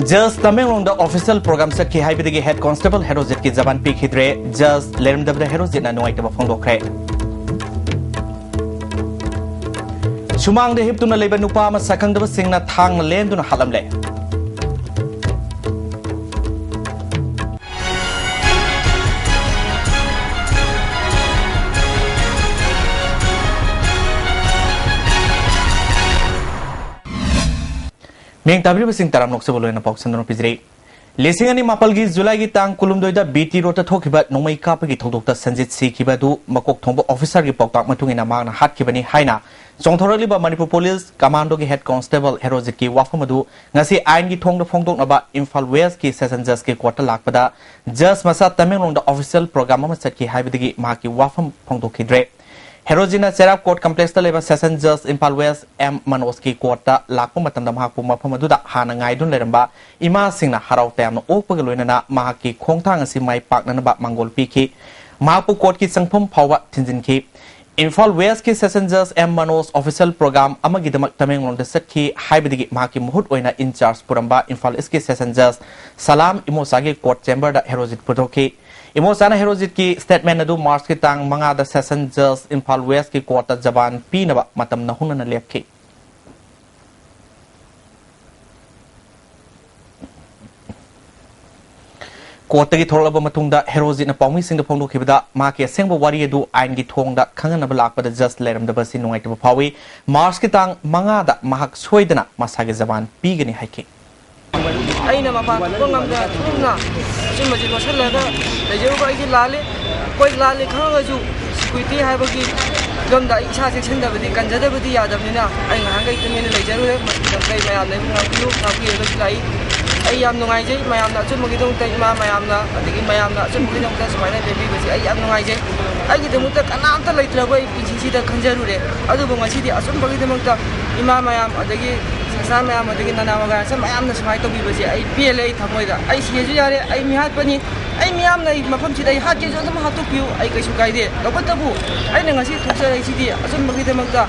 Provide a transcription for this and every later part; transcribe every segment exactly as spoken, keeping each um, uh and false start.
Just ꯇꯃꯦꯡꯂꯣꯡꯗ official programme ꯆꯠꯈꯤ ꯍꯥꯏꯕꯗꯒꯤ ꯍꯦꯗ ꯀꯣꯟꯁꯇꯦꯕꯜ ꯍꯦꯔꯣꯖꯤꯠꯀꯤ ꯖꯕꯥꯟ ꯄꯤꯈꯤꯗ꯭ꯔꯦ꯫ ꯖꯁ ꯂꯩꯔꯝꯗꯕꯗ ꯍꯦꯔꯣꯖꯤꯠꯅ ꯅꯨꯡꯉꯥꯏꯇꯕ ꯐꯣꯡꯗꯣꯛꯈ꯭ꯔꯦ꯫ ꯁꯨꯃꯥꯡꯗ ꯍꯤꯞꯇꯨꯅ ꯂꯩꯕ ꯅꯨꯄꯥ ꯑꯃ ꯁꯛꯈꯪꯗꯕꯁꯤꯡꯅ ꯊꯥꯡꯅ ꯂꯦꯟꯗꯨꯅ ꯍꯥꯠꯂꯝꯂꯦ꯫ ꯃꯤꯌꯦꯡ ꯇꯥꯕꯤꯔꯤꯕꯁꯤꯡ ꯇꯔꯥꯝꯅ ꯑꯣꯛꯆꯕ ꯂꯣꯏꯅ ꯄꯥꯎ ꯁꯟꯗꯣꯛꯅ ꯄꯤꯖꯔꯤ꯫ ꯂꯤꯁꯤꯡ ꯑꯅꯤ ꯃꯥꯄꯜꯒꯤ ꯖꯨꯂꯥꯏꯒꯤ ꯇꯥꯡ ꯀꯨꯟꯍꯨꯝꯗꯣꯏꯗ ꯕꯤ ꯇꯤ ꯔꯣꯗꯇ ꯊꯣꯛꯈꯤꯕ ꯅꯣꯡꯃꯩ ꯀꯥꯞꯄꯒꯤ ꯊꯧꯗꯣꯛꯇ ꯁꯟꯖꯤꯠ ꯁꯤꯈꯤꯕ ꯑꯗꯨ ꯃꯀꯣꯛ ꯊꯣꯡꯕ ꯑꯣꯐꯤꯁꯥꯔꯒꯤ ꯄꯥꯎꯇꯥꯛ ꯃꯇꯨꯡ ꯏꯟꯅ ꯃꯍꯥꯛꯅ ꯍꯥꯠꯈꯤꯕꯅꯤ ꯍꯥꯏꯅ ꯆꯣꯡꯊꯣꯔꯛꯂꯤꯕ ꯃꯅꯤꯄꯨꯔ ꯄꯨꯂꯤꯁ ꯀꯃꯥꯟꯗꯣꯒꯤ ꯍꯦꯗ ꯀꯣꯟꯁꯇꯦꯕꯜ ꯍꯦꯔꯣꯖꯤꯠꯀꯤ ꯋꯥꯐꯝ ꯑꯗꯨ ꯉꯁꯤ ꯑꯥꯏꯟꯒꯤ ꯊꯣꯡꯗ ꯐꯣꯡꯗꯣꯛꯅꯕ ꯏꯝꯐꯥꯜ ꯋꯦꯁꯀꯤ ꯁꯦꯁꯟ ꯖꯖꯀꯤ ꯀꯣꯔꯠꯇ ꯂꯥꯛꯄꯗ ꯖꯖ ꯃꯁꯥ ꯇꯃꯦꯡꯂꯣꯡꯗ ꯑꯣꯐꯤꯁꯤꯌꯦꯜ ꯄ꯭ꯔꯣꯒ꯭ꯔꯥꯝ ꯑꯃ ꯆꯠꯈꯤ ꯍꯥꯏꯕꯗꯒꯤ ꯃꯍꯥꯛꯀꯤ ꯋꯥꯐꯝ ꯐꯣꯡꯗꯣꯛꯈꯤꯗ꯭ꯔꯦ꯫ ꯍꯦꯔꯣꯖꯤꯠꯅ ꯆꯩꯔꯥꯛ ꯀꯣꯔꯠ ꯀꯝꯄ꯭ꯂꯦꯛꯁꯇ ꯂꯩꯕ ꯁꯦꯁꯟ ꯖꯖ ꯏꯝꯐꯥꯜ ꯋꯦꯁ ꯑꯦꯝ ꯃꯅꯣꯖꯀꯤ ꯀꯣꯔꯠꯇ ꯂꯥꯛꯄ ꯃꯇꯝꯗ ꯃꯍꯥꯛꯄꯨ ꯃꯐꯝ ꯑꯗꯨꯗ ꯍꯥꯟꯅ ꯉꯥꯏꯗꯨꯅ ꯂꯩꯔꯝꯕ ꯏꯃꯥꯁꯤꯡꯅ ꯍꯔꯥꯎ ꯇꯌꯥꯝꯅ ꯑꯣꯛꯄꯒ ꯂꯣꯏꯅꯅ ꯃꯍꯥꯛꯀꯤ ꯈꯣꯡꯊꯥꯡ ꯑꯁꯤ ꯃꯥꯏ ꯄꯥꯛꯅꯅꯕ ꯃꯥꯡꯒꯣꯜ ꯄꯤꯈꯤ꯫ ꯃꯍꯥꯛꯄꯨ ꯀꯣꯔꯠꯀꯤ ꯆꯪꯐꯝ ꯐꯥꯎꯕ ꯊꯤꯟꯖꯤꯟꯈꯤ꯫ ꯏꯝꯐꯥꯜ ꯋꯦꯁꯀꯤ session ꯖꯖ M Manoj official programme ꯑꯃꯒꯤꯗꯃꯛ ꯇꯃꯦꯡꯂꯣꯡꯗ ꯆꯠꯈꯤ ꯍꯥꯏꯕꯗꯒꯤ ꯃꯍꯥꯛꯀꯤ ꯃꯍꯨꯠ ꯑꯣꯏꯅ ꯏꯟꯆꯥꯔꯖ ꯄꯨꯔꯝꯕ ꯏꯝꯐꯥꯜ ꯏꯁꯀꯤ ꯁꯦꯁꯟ ꯖꯖ ꯁꯂꯥꯝ ꯏꯃꯣꯆꯥꯒꯤ ꯀꯣꯔꯠ ꯆꯦꯝꯕꯔꯗ ꯍꯦꯔꯣꯖꯤꯠ ꯄꯨꯊꯣꯛꯈꯤ꯫ ꯏꯃꯣꯆꯥꯅ ꯍꯦꯔꯣꯖꯤꯠꯀꯤ ꯁ꯭ꯇꯦꯠꯃꯦꯟ ꯑꯗꯨ ꯃꯥꯔꯆꯀꯤ ꯇꯥꯡ ꯃꯉꯥꯗ ꯁꯦꯁꯟ ꯖꯖ ꯏꯝꯐꯥꯜ ꯋꯦꯁꯀꯤ ꯀꯣꯔꯠꯇ ꯖꯕꯥꯟ ꯄꯤꯅꯕ ꯃꯇꯝ ꯅꯧꯍꯧꯅꯅ ꯂꯦꯞꯈꯤ꯫ ꯀꯣꯔꯠꯇꯒꯤ ꯊꯣꯔꯛꯂꯕ ꯃꯇꯨꯡꯗ ꯍꯦꯔꯣꯖꯤꯠꯅ ꯄꯥꯎꯃꯤꯁꯤꯡꯗ ꯐꯣꯡꯗꯣꯛꯈꯤꯕꯗ ꯃꯍꯥꯛꯀꯤ ꯑꯁꯦꯡꯕ ꯋꯥꯔꯤ ꯑꯗꯨ ꯑꯥꯏꯟꯒꯤ ꯊꯣꯡꯗ ꯈꯪꯍꯟꯅꯕ ꯂꯥꯛꯄꯗ ꯖꯖ ꯂꯩꯔꯝꯗꯕ ꯑꯁꯤ ꯅꯨꯡꯉꯥꯏꯇꯕ ꯐꯥꯎꯏ꯫ ꯃꯥꯔꯆꯀꯤ ꯇꯥꯡ ꯃꯉꯥꯗ ꯃꯍꯥꯛ ꯁꯣꯏꯗꯅ ꯃꯁꯥꯒꯤ ꯖꯕꯥꯟ ꯄꯤꯒꯅꯤ ꯍꯥꯏꯈꯤ꯫ ꯑꯩꯅ ꯃꯄꯥꯟ ꯊꯣꯛꯄ ꯉꯝꯗꯅ ꯊꯣꯛꯅ ꯑꯆꯨꯝꯕꯁꯤ ꯂꯣꯠꯁꯤꯜꯂꯒ ꯂꯩꯖꯔꯨꯕ ꯑꯩꯁꯦ ꯂꯥꯜꯂꯦ꯫ ꯍꯣꯏ, ꯂꯥꯜꯂꯦ ꯈꯪꯉꯒꯁꯨ ꯁꯦꯀ꯭ꯌꯨꯔꯤꯇꯤ ꯍꯥꯏꯕꯒꯤ ꯐꯤꯕꯝꯗ ꯑꯩ ꯏꯁꯥ ꯆꯦꯛꯁꯤꯟꯗꯕꯗꯤ, ꯀꯟꯖꯗꯕꯗꯤ ꯌꯥꯗꯕꯅꯤꯅ ꯑꯩ ꯉꯥꯏꯍꯥꯛꯈꯩ ꯇꯨꯃꯤꯟꯅ ꯂꯩꯖꯔꯨꯔꯦ꯫ ꯃꯇꯝ ꯀꯩ ꯃꯌꯥꯝꯅ ꯑꯩꯕꯨ ꯉꯥꯛꯄꯤꯌꯨ, ꯉꯥꯛꯄꯤꯔꯒꯁꯨ ꯂꯥꯛꯏ꯫ ꯑꯩ ꯌꯥꯝ ꯅꯨꯡꯉꯥꯏꯖꯩ ꯃꯌꯥꯝꯅ ꯑꯆꯨꯝꯕꯒꯤꯗꯃꯛꯇ, ꯏꯃꯥ ꯃꯌꯥꯝꯅ, ꯑꯗꯒꯤ ꯃꯌꯥꯝꯅ ꯑꯆꯨꯝꯕꯒꯤꯗꯃꯛꯇ ꯁꯨꯃꯥꯏꯅ ꯂꯦꯞꯄꯤꯕꯁꯦ ꯑꯩ ꯌꯥꯝ ꯅꯨꯡꯉꯥꯏꯖꯩ꯫ ꯑꯩꯒꯤꯗꯃꯛꯇ ꯀꯅꯥꯝꯇ ꯂꯩꯇ꯭ꯔꯕ ꯑꯩ ꯄꯨꯟꯁꯤꯁꯤꯗ ꯈꯟꯖꯔꯨꯔꯦ꯫ ꯑꯗꯨꯕꯨ ꯉꯁꯤꯗꯤ ꯑꯆꯨꯝꯕꯒꯤꯗꯃꯛꯇ ꯏꯃꯥ ꯃꯌꯥꯝ, ꯑꯗꯒꯤ ꯁꯪꯁꯥꯔ ꯃꯌꯥꯝ, ꯑꯗꯒꯤ ꯅꯅꯥ ꯃꯒꯥꯏꯁ ꯃꯌꯥꯝꯅ ꯁꯨꯃꯥꯏꯅ ꯇꯧꯕꯤꯕꯁꯦ ꯑꯩ ꯄꯦꯜꯂꯦ꯫ ꯑꯩ ꯊꯃꯣꯏꯗ, ꯑꯩ ꯁꯤꯔꯁꯨ ꯌꯥꯔꯦ, ꯑꯩ ꯃꯤꯍꯥꯠꯄꯅꯤ, ꯑꯩ ꯃꯤꯌꯥꯝꯅ ꯑꯩ ꯃꯐꯝꯁꯤꯗ ꯑꯩ ꯍꯥꯠꯀꯦꯁꯨ ꯑꯗꯨꯝ ꯍꯥꯠꯇꯣꯛꯄꯤꯌꯨ, ꯑꯩ ꯀꯩꯁꯨ ꯀꯥꯏꯗꯦ꯫ ꯇꯧꯕꯇꯕꯨ ꯑꯩꯅ ꯉꯁꯤ ꯊꯣꯛꯆꯔꯛꯏꯁꯤꯗꯤ ꯑꯆꯨꯝꯕꯒꯤ ꯗꯃꯛꯇ,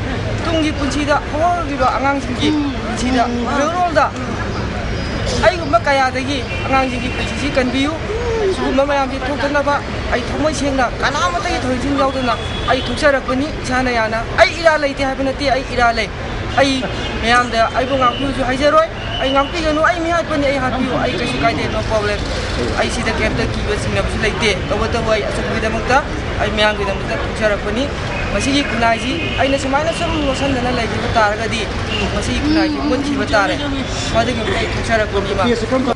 ꯇꯨꯡꯒꯤ ꯄꯨꯟꯁꯤꯗ ꯍꯧꯔꯛꯂꯤꯕ ꯑꯉꯥꯡꯁꯤꯡꯒꯤ ꯄꯨꯟꯁꯤꯗ ꯃꯩꯔꯣꯜꯗ ꯑꯩꯒꯨꯝꯕ ꯀꯌꯥꯗꯒꯤ ꯑꯉꯥꯡꯁꯤꯡꯒꯤ ꯄꯨꯟꯁꯤꯁꯤ ꯀꯟꯕꯤꯌꯨ꯫ ꯁꯤꯒꯨꯝꯕ ꯃꯌꯥꯝꯁꯤ ꯊꯣꯛꯇꯅꯕ ꯑꯩ ꯊꯃꯣꯏ ꯁꯦꯡꯅ ꯀꯅꯥꯃꯠꯇꯒꯤ ꯊꯧꯔꯤꯁꯤꯡ ꯌꯥꯎꯗꯅ ꯑꯩ ꯊꯣꯛꯆꯔꯛꯄꯅꯤ꯫ ꯏꯁꯥꯅ ꯌꯥꯅ ꯑꯩ ꯏꯔꯥ ꯂꯩꯇꯦ ꯍꯥꯏꯕ ꯅꯠꯇꯦ, ꯑꯩ ꯏꯔꯥ ꯂꯩ꯫ ꯑꯩ ꯃꯌꯥꯝꯗ ꯑꯩꯕꯨ ꯉꯥꯛꯄꯤꯌꯨꯁꯨ ꯍꯥꯏꯖꯔꯣꯏ꯫ ꯑꯩ ꯉꯥꯛꯄꯤꯒꯅꯨ, ꯑꯩ ꯃꯤꯍꯥꯠꯄꯅꯤ, ꯑꯩ ꯍꯥꯠꯄꯤꯌꯨ, ꯑꯩ ꯀꯩꯁꯨ ꯀꯥꯏꯗꯦ, no problem꯫ ꯑꯩ ꯁꯤꯗ ꯀꯩꯝꯇ ꯀꯤꯕ ꯆꯤꯡꯅꯕꯁꯨ ꯂꯩꯇꯦ꯫ ꯇꯧꯕꯇꯕꯨ ꯑꯩ ꯑꯆꯧꯕꯒꯤꯗꯃꯛꯇ, ꯑꯩ ꯃꯌꯥꯝꯒꯤꯗꯃꯛꯇ ꯊꯣꯛꯆꯔꯛꯄꯅꯤ꯫ ꯃꯁꯤꯒꯤ ꯈꯨꯟꯅꯥꯏꯁꯤ ꯑꯩꯅ ꯁꯨꯃꯥꯏꯅ ꯁꯨꯝ ꯂꯣꯠꯁꯤꯟꯗꯅ ꯂꯩꯈꯤꯕ ꯇꯥꯔꯒꯗꯤ ꯃꯁꯤꯒꯤ ꯈꯨꯟꯅꯥꯏꯁꯤ ꯃꯨꯠꯈꯤꯕ ꯇꯥꯔꯦ꯫ ꯃꯗꯨꯒꯤ ꯑꯩ ꯊꯣꯛꯆꯔꯛꯄꯅꯤ꯫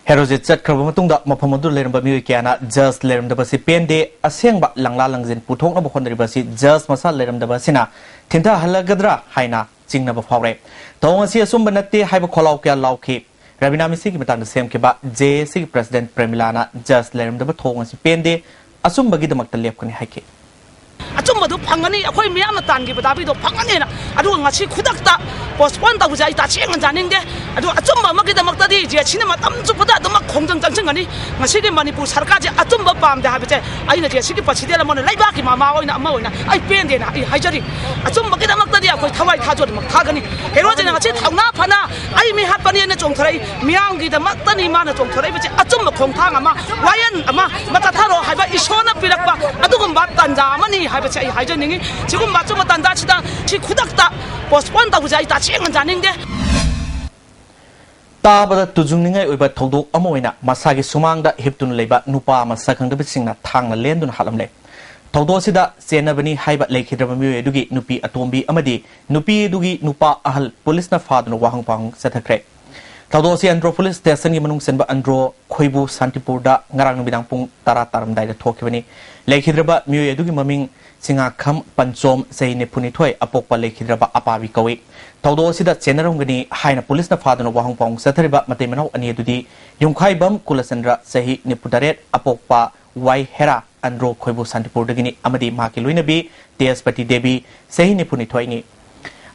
ꯍꯦꯔꯣꯁꯦ ꯆꯠꯈ꯭ꯔꯕ ꯃꯇꯨꯡꯗ ꯃꯐꯝ ꯑꯗꯨꯗ ꯂꯩꯔꯝꯕ ꯃꯤꯑꯣꯏ ꯀꯌꯥꯅ ꯖꯁ ꯂꯩꯔꯝꯗꯕꯁꯤ ꯄꯦꯟꯗꯦ, ꯑꯁꯦꯡꯕ ꯂꯪꯂꯥ ꯂꯪꯖꯤꯟ ꯄꯨꯊꯣꯛꯅꯕ ꯍꯣꯠꯅꯔꯤꯕ ꯑꯁꯤ ꯖꯁ ꯃꯁꯥ ꯂꯩꯔꯝꯗꯕ ꯑꯁꯤꯅ ꯊꯤꯟꯊꯍꯜꯂꯒꯗ꯭ꯔꯥ ꯍꯥꯏꯅ ꯆꯤꯡꯅꯕ ꯐꯥꯎꯔꯦ꯫ ꯊꯧꯑꯣꯡ ꯑꯁꯤ ꯑꯆꯨꯝꯕ ꯅꯠꯇꯦ ꯍꯥꯏꯕ ꯈꯣꯜꯂꯥꯎ ꯀꯌꯥ ꯂꯥꯎꯈꯤ꯫ ꯔꯕꯤꯅꯥ ꯃꯤꯁꯤꯒꯤ ꯃꯇꯥꯡꯗ ꯁꯦꯝꯈꯤꯕ ꯖꯦ ꯑꯦ ꯁꯤꯒꯤ ꯄ꯭ꯔꯦꯁꯤꯗꯦꯟꯠ ꯄ꯭ꯔꯦꯃꯤꯂꯥꯅ ꯖꯁ ꯂꯩꯔꯝꯗꯕ ꯊꯧꯑꯣꯡ ꯑꯁꯤ ꯄꯦꯟꯗꯦ, ꯑꯆꯨꯝꯕꯒꯤꯗꯃꯛꯇ ꯂꯦꯞꯀꯅꯤ ꯍꯥꯏꯈꯤ꯫ ꯑꯆꯨꯝꯕꯗꯨ ꯐꯪꯒꯅꯤ, ꯑꯩꯈꯣꯏ ꯃꯤꯌꯥꯝꯅ ꯇꯥꯟꯈꯤꯕ ꯗꯥꯕꯤꯗꯣ ꯐꯪꯒꯅꯦꯅ꯫ ꯑꯗꯨꯒ ꯉꯁꯤ ꯈꯨꯗꯛꯇ postpone ꯇꯧꯕꯁꯦ ꯑꯩ ꯇꯁꯦꯡꯅ ꯌꯥꯅꯤꯡꯗꯦ꯫ ꯑꯗꯨ ꯑꯆꯨꯝꯕ ꯑꯃꯒꯤꯗꯃꯛꯇꯗꯤ ꯖꯦ ꯑꯦ ꯁꯤꯅ ꯃꯇꯝ ꯆꯨꯞꯄꯗ ꯑꯗꯨꯃꯛ ꯈꯣꯡꯖꯪ ꯆꯪꯁꯤꯟꯒꯅꯤ꯫ ꯉꯁꯤꯒꯤ ꯃꯅꯤꯄꯨꯔ ꯁꯔꯀꯥꯔꯁꯦ ꯑꯆꯨꯝꯕ ꯄꯥꯝꯗꯦ ꯍꯥꯏꯕꯁꯦ ꯑꯩꯅ ꯖꯦ ꯑꯦ ꯁꯤꯒꯤ ꯄ꯭ꯔꯁꯤꯗꯦꯟꯠ ꯑꯃ ꯑꯣꯏꯅ, ꯂꯩꯕꯥꯛꯀꯤ ꯃꯃꯥ ꯑꯣꯏꯅ, ꯑꯃ ꯑꯣꯏꯅ ꯑꯩ ꯄꯦꯟꯗꯦꯅ ꯑꯩ ꯍꯥꯏꯖꯔꯤ꯫ ꯑꯆꯨꯝꯕꯒꯤꯗꯃꯛꯇꯗꯤ ꯑꯩꯈꯣꯏ ꯊꯋꯥꯏ ꯊꯥꯖꯗꯨꯅꯃꯛ ꯊꯥꯒꯅꯤ꯫ ꯍꯦꯔꯣꯁꯤꯅ ꯉꯁꯤ ꯊꯧꯅꯥ ꯐꯅ ꯑꯩ ꯃꯤꯍꯥꯠꯄꯅꯦꯅ ꯆꯣꯡꯊꯣꯔꯛꯏ꯫ ꯃꯤꯌꯥꯝꯒꯤꯗꯃꯛꯇꯅꯤ ꯃꯥꯅ ꯆꯣꯡꯊꯣꯔꯛꯏꯕꯁꯦ꯫ ꯑꯆꯨꯝꯕ ꯈꯣꯡꯊꯥꯡ ꯑꯃ, ꯋꯥꯌꯦꯜ ꯑꯃ, ꯑꯃ ꯆꯠꯊꯔꯣ ꯍꯥꯏꯕ ꯏꯁꯣꯔꯅ ꯄꯤꯔꯛꯄ ꯑꯗꯨꯒꯨꯝꯕ ꯇꯥꯟꯖꯥ ꯑꯃꯅꯤ ꯍꯥꯏꯕꯁꯦ ꯑꯩ ꯍꯥꯏꯖꯅꯤꯡꯉꯤ꯫ ꯁꯤꯒꯨꯝꯕ ꯑꯆꯨꯝꯕ ꯇꯥꯟꯖꯥꯁꯤꯗ ꯁꯤ ꯈꯨꯗꯛꯇ postpone ꯇꯧꯕꯁꯦ ꯑꯩ ꯇꯁꯦꯡꯅ ꯌꯥꯅꯤꯡꯗꯦ꯫ ꯇꯥꯕꯗ ꯇꯨꯖꯨꯡꯅꯤꯡꯉꯥꯏ ꯑꯣꯏꯕ ꯊꯧꯗꯣꯛ ꯑꯃ ꯑꯣꯏꯅ ꯃꯁꯥꯒꯤ ꯁꯨꯃꯥꯡꯗ ꯍꯤꯞꯇꯨꯅ ꯂꯩꯕ ꯅꯨꯄꯥ ꯑꯃ ꯁꯛꯈꯪꯗꯕꯁꯤꯡꯅ ꯊꯥꯡꯅ ꯂꯦꯟꯗꯨꯅ ꯍꯥꯠꯂꯝꯂꯦ꯫ ꯊꯧꯗꯣꯛ ꯑꯁꯤꯗ ꯆꯦꯟꯅꯕꯅꯤ ꯍꯥꯏꯕ ꯂꯩꯈꯤꯗ꯭ꯔꯕ ꯃꯤꯑꯣꯏ ꯑꯗꯨꯒꯤ ꯅꯨꯄꯤ ꯑꯇꯣꯝꯕꯤ ꯑꯃꯗꯤ ꯅꯨꯄꯤ ꯑꯗꯨꯒꯤ ꯅꯨꯄꯥ ꯑꯍꯜ ꯄꯨꯂꯤꯁꯅ ꯐꯥꯗꯨꯅ ꯋꯥꯍꯪ ꯄꯥꯎꯍꯪ ꯆꯠꯊꯈ꯭ꯔꯦ꯫ ꯊꯧꯗꯣꯛ ꯑꯁꯤ ꯑꯟꯗ꯭ꯔꯣ ꯄꯨꯂꯤꯁ ꯁ꯭ꯇꯦꯁꯟꯒꯤ ꯃꯅꯨꯡ ꯆꯟꯕ ꯑꯟꯗ꯭ꯔꯣ ꯈꯣꯏꯕꯨ ꯁꯥꯟꯇꯤꯄꯨꯔꯗ ꯉꯔꯥꯡ ꯅꯨꯃꯤꯗꯥꯡ ꯄꯨꯡ ꯇꯔꯥ ꯇꯥꯔꯝꯗꯥꯏꯗ ꯊꯣꯛꯈꯤꯕꯅꯤ꯫ ꯂꯩꯈꯤꯗ꯭ꯔꯕ ꯃꯤꯑꯣꯏ ꯑꯗꯨꯒꯤ ꯃꯃꯤꯡ ꯆꯤꯉꯥꯈꯝ ꯄꯟꯆꯣꯝ, ꯆꯍꯤ ꯅꯤꯐꯨ ꯅꯤꯊꯣꯏ, ꯑꯄꯣꯛꯄ ꯂꯩꯈꯤꯗ꯭ꯔꯕ ꯑꯄꯥꯕꯤ ꯀꯧꯏ꯫ ꯊꯧꯗꯣꯛ ꯑꯁꯤꯗ ꯆꯦꯟꯅꯔꯝꯒꯅꯤ ꯍꯥꯏꯅ ꯄꯨꯂꯤꯁꯅ ꯐꯥꯗꯨꯅ ꯋꯥꯍꯪ ꯄꯥꯎꯍꯪ ꯆꯠꯊꯔꯤꯕ ꯃꯇꯩ ꯃꯅꯥꯎ ꯑꯅꯤ ꯑꯗꯨꯗꯤ ꯌꯨꯝꯈꯥꯏꯕꯝ ꯀꯨꯂꯆꯟꯗ꯭ꯔ, ꯆꯍꯤ ꯅꯤꯐꯨ ꯇꯔꯦꯠ, ꯑꯄꯣꯛꯄ ꯋꯥꯏ ꯍꯦꯔꯥ, ꯑꯟꯗ꯭ꯔꯣ ꯈꯣꯏꯕꯨ ꯁꯥꯟꯇꯤꯄꯨꯔꯗꯒꯤꯅꯤ, ꯑꯃꯗꯤ ꯃꯍꯥꯛꯀꯤ ꯂꯣꯏꯅꯕꯤ ꯇꯦꯖꯄꯇꯤ ꯗꯦꯕꯤ, ꯆꯍꯤ ꯅꯤꯐꯨ ꯅꯤꯊꯣꯏꯅꯤ꯫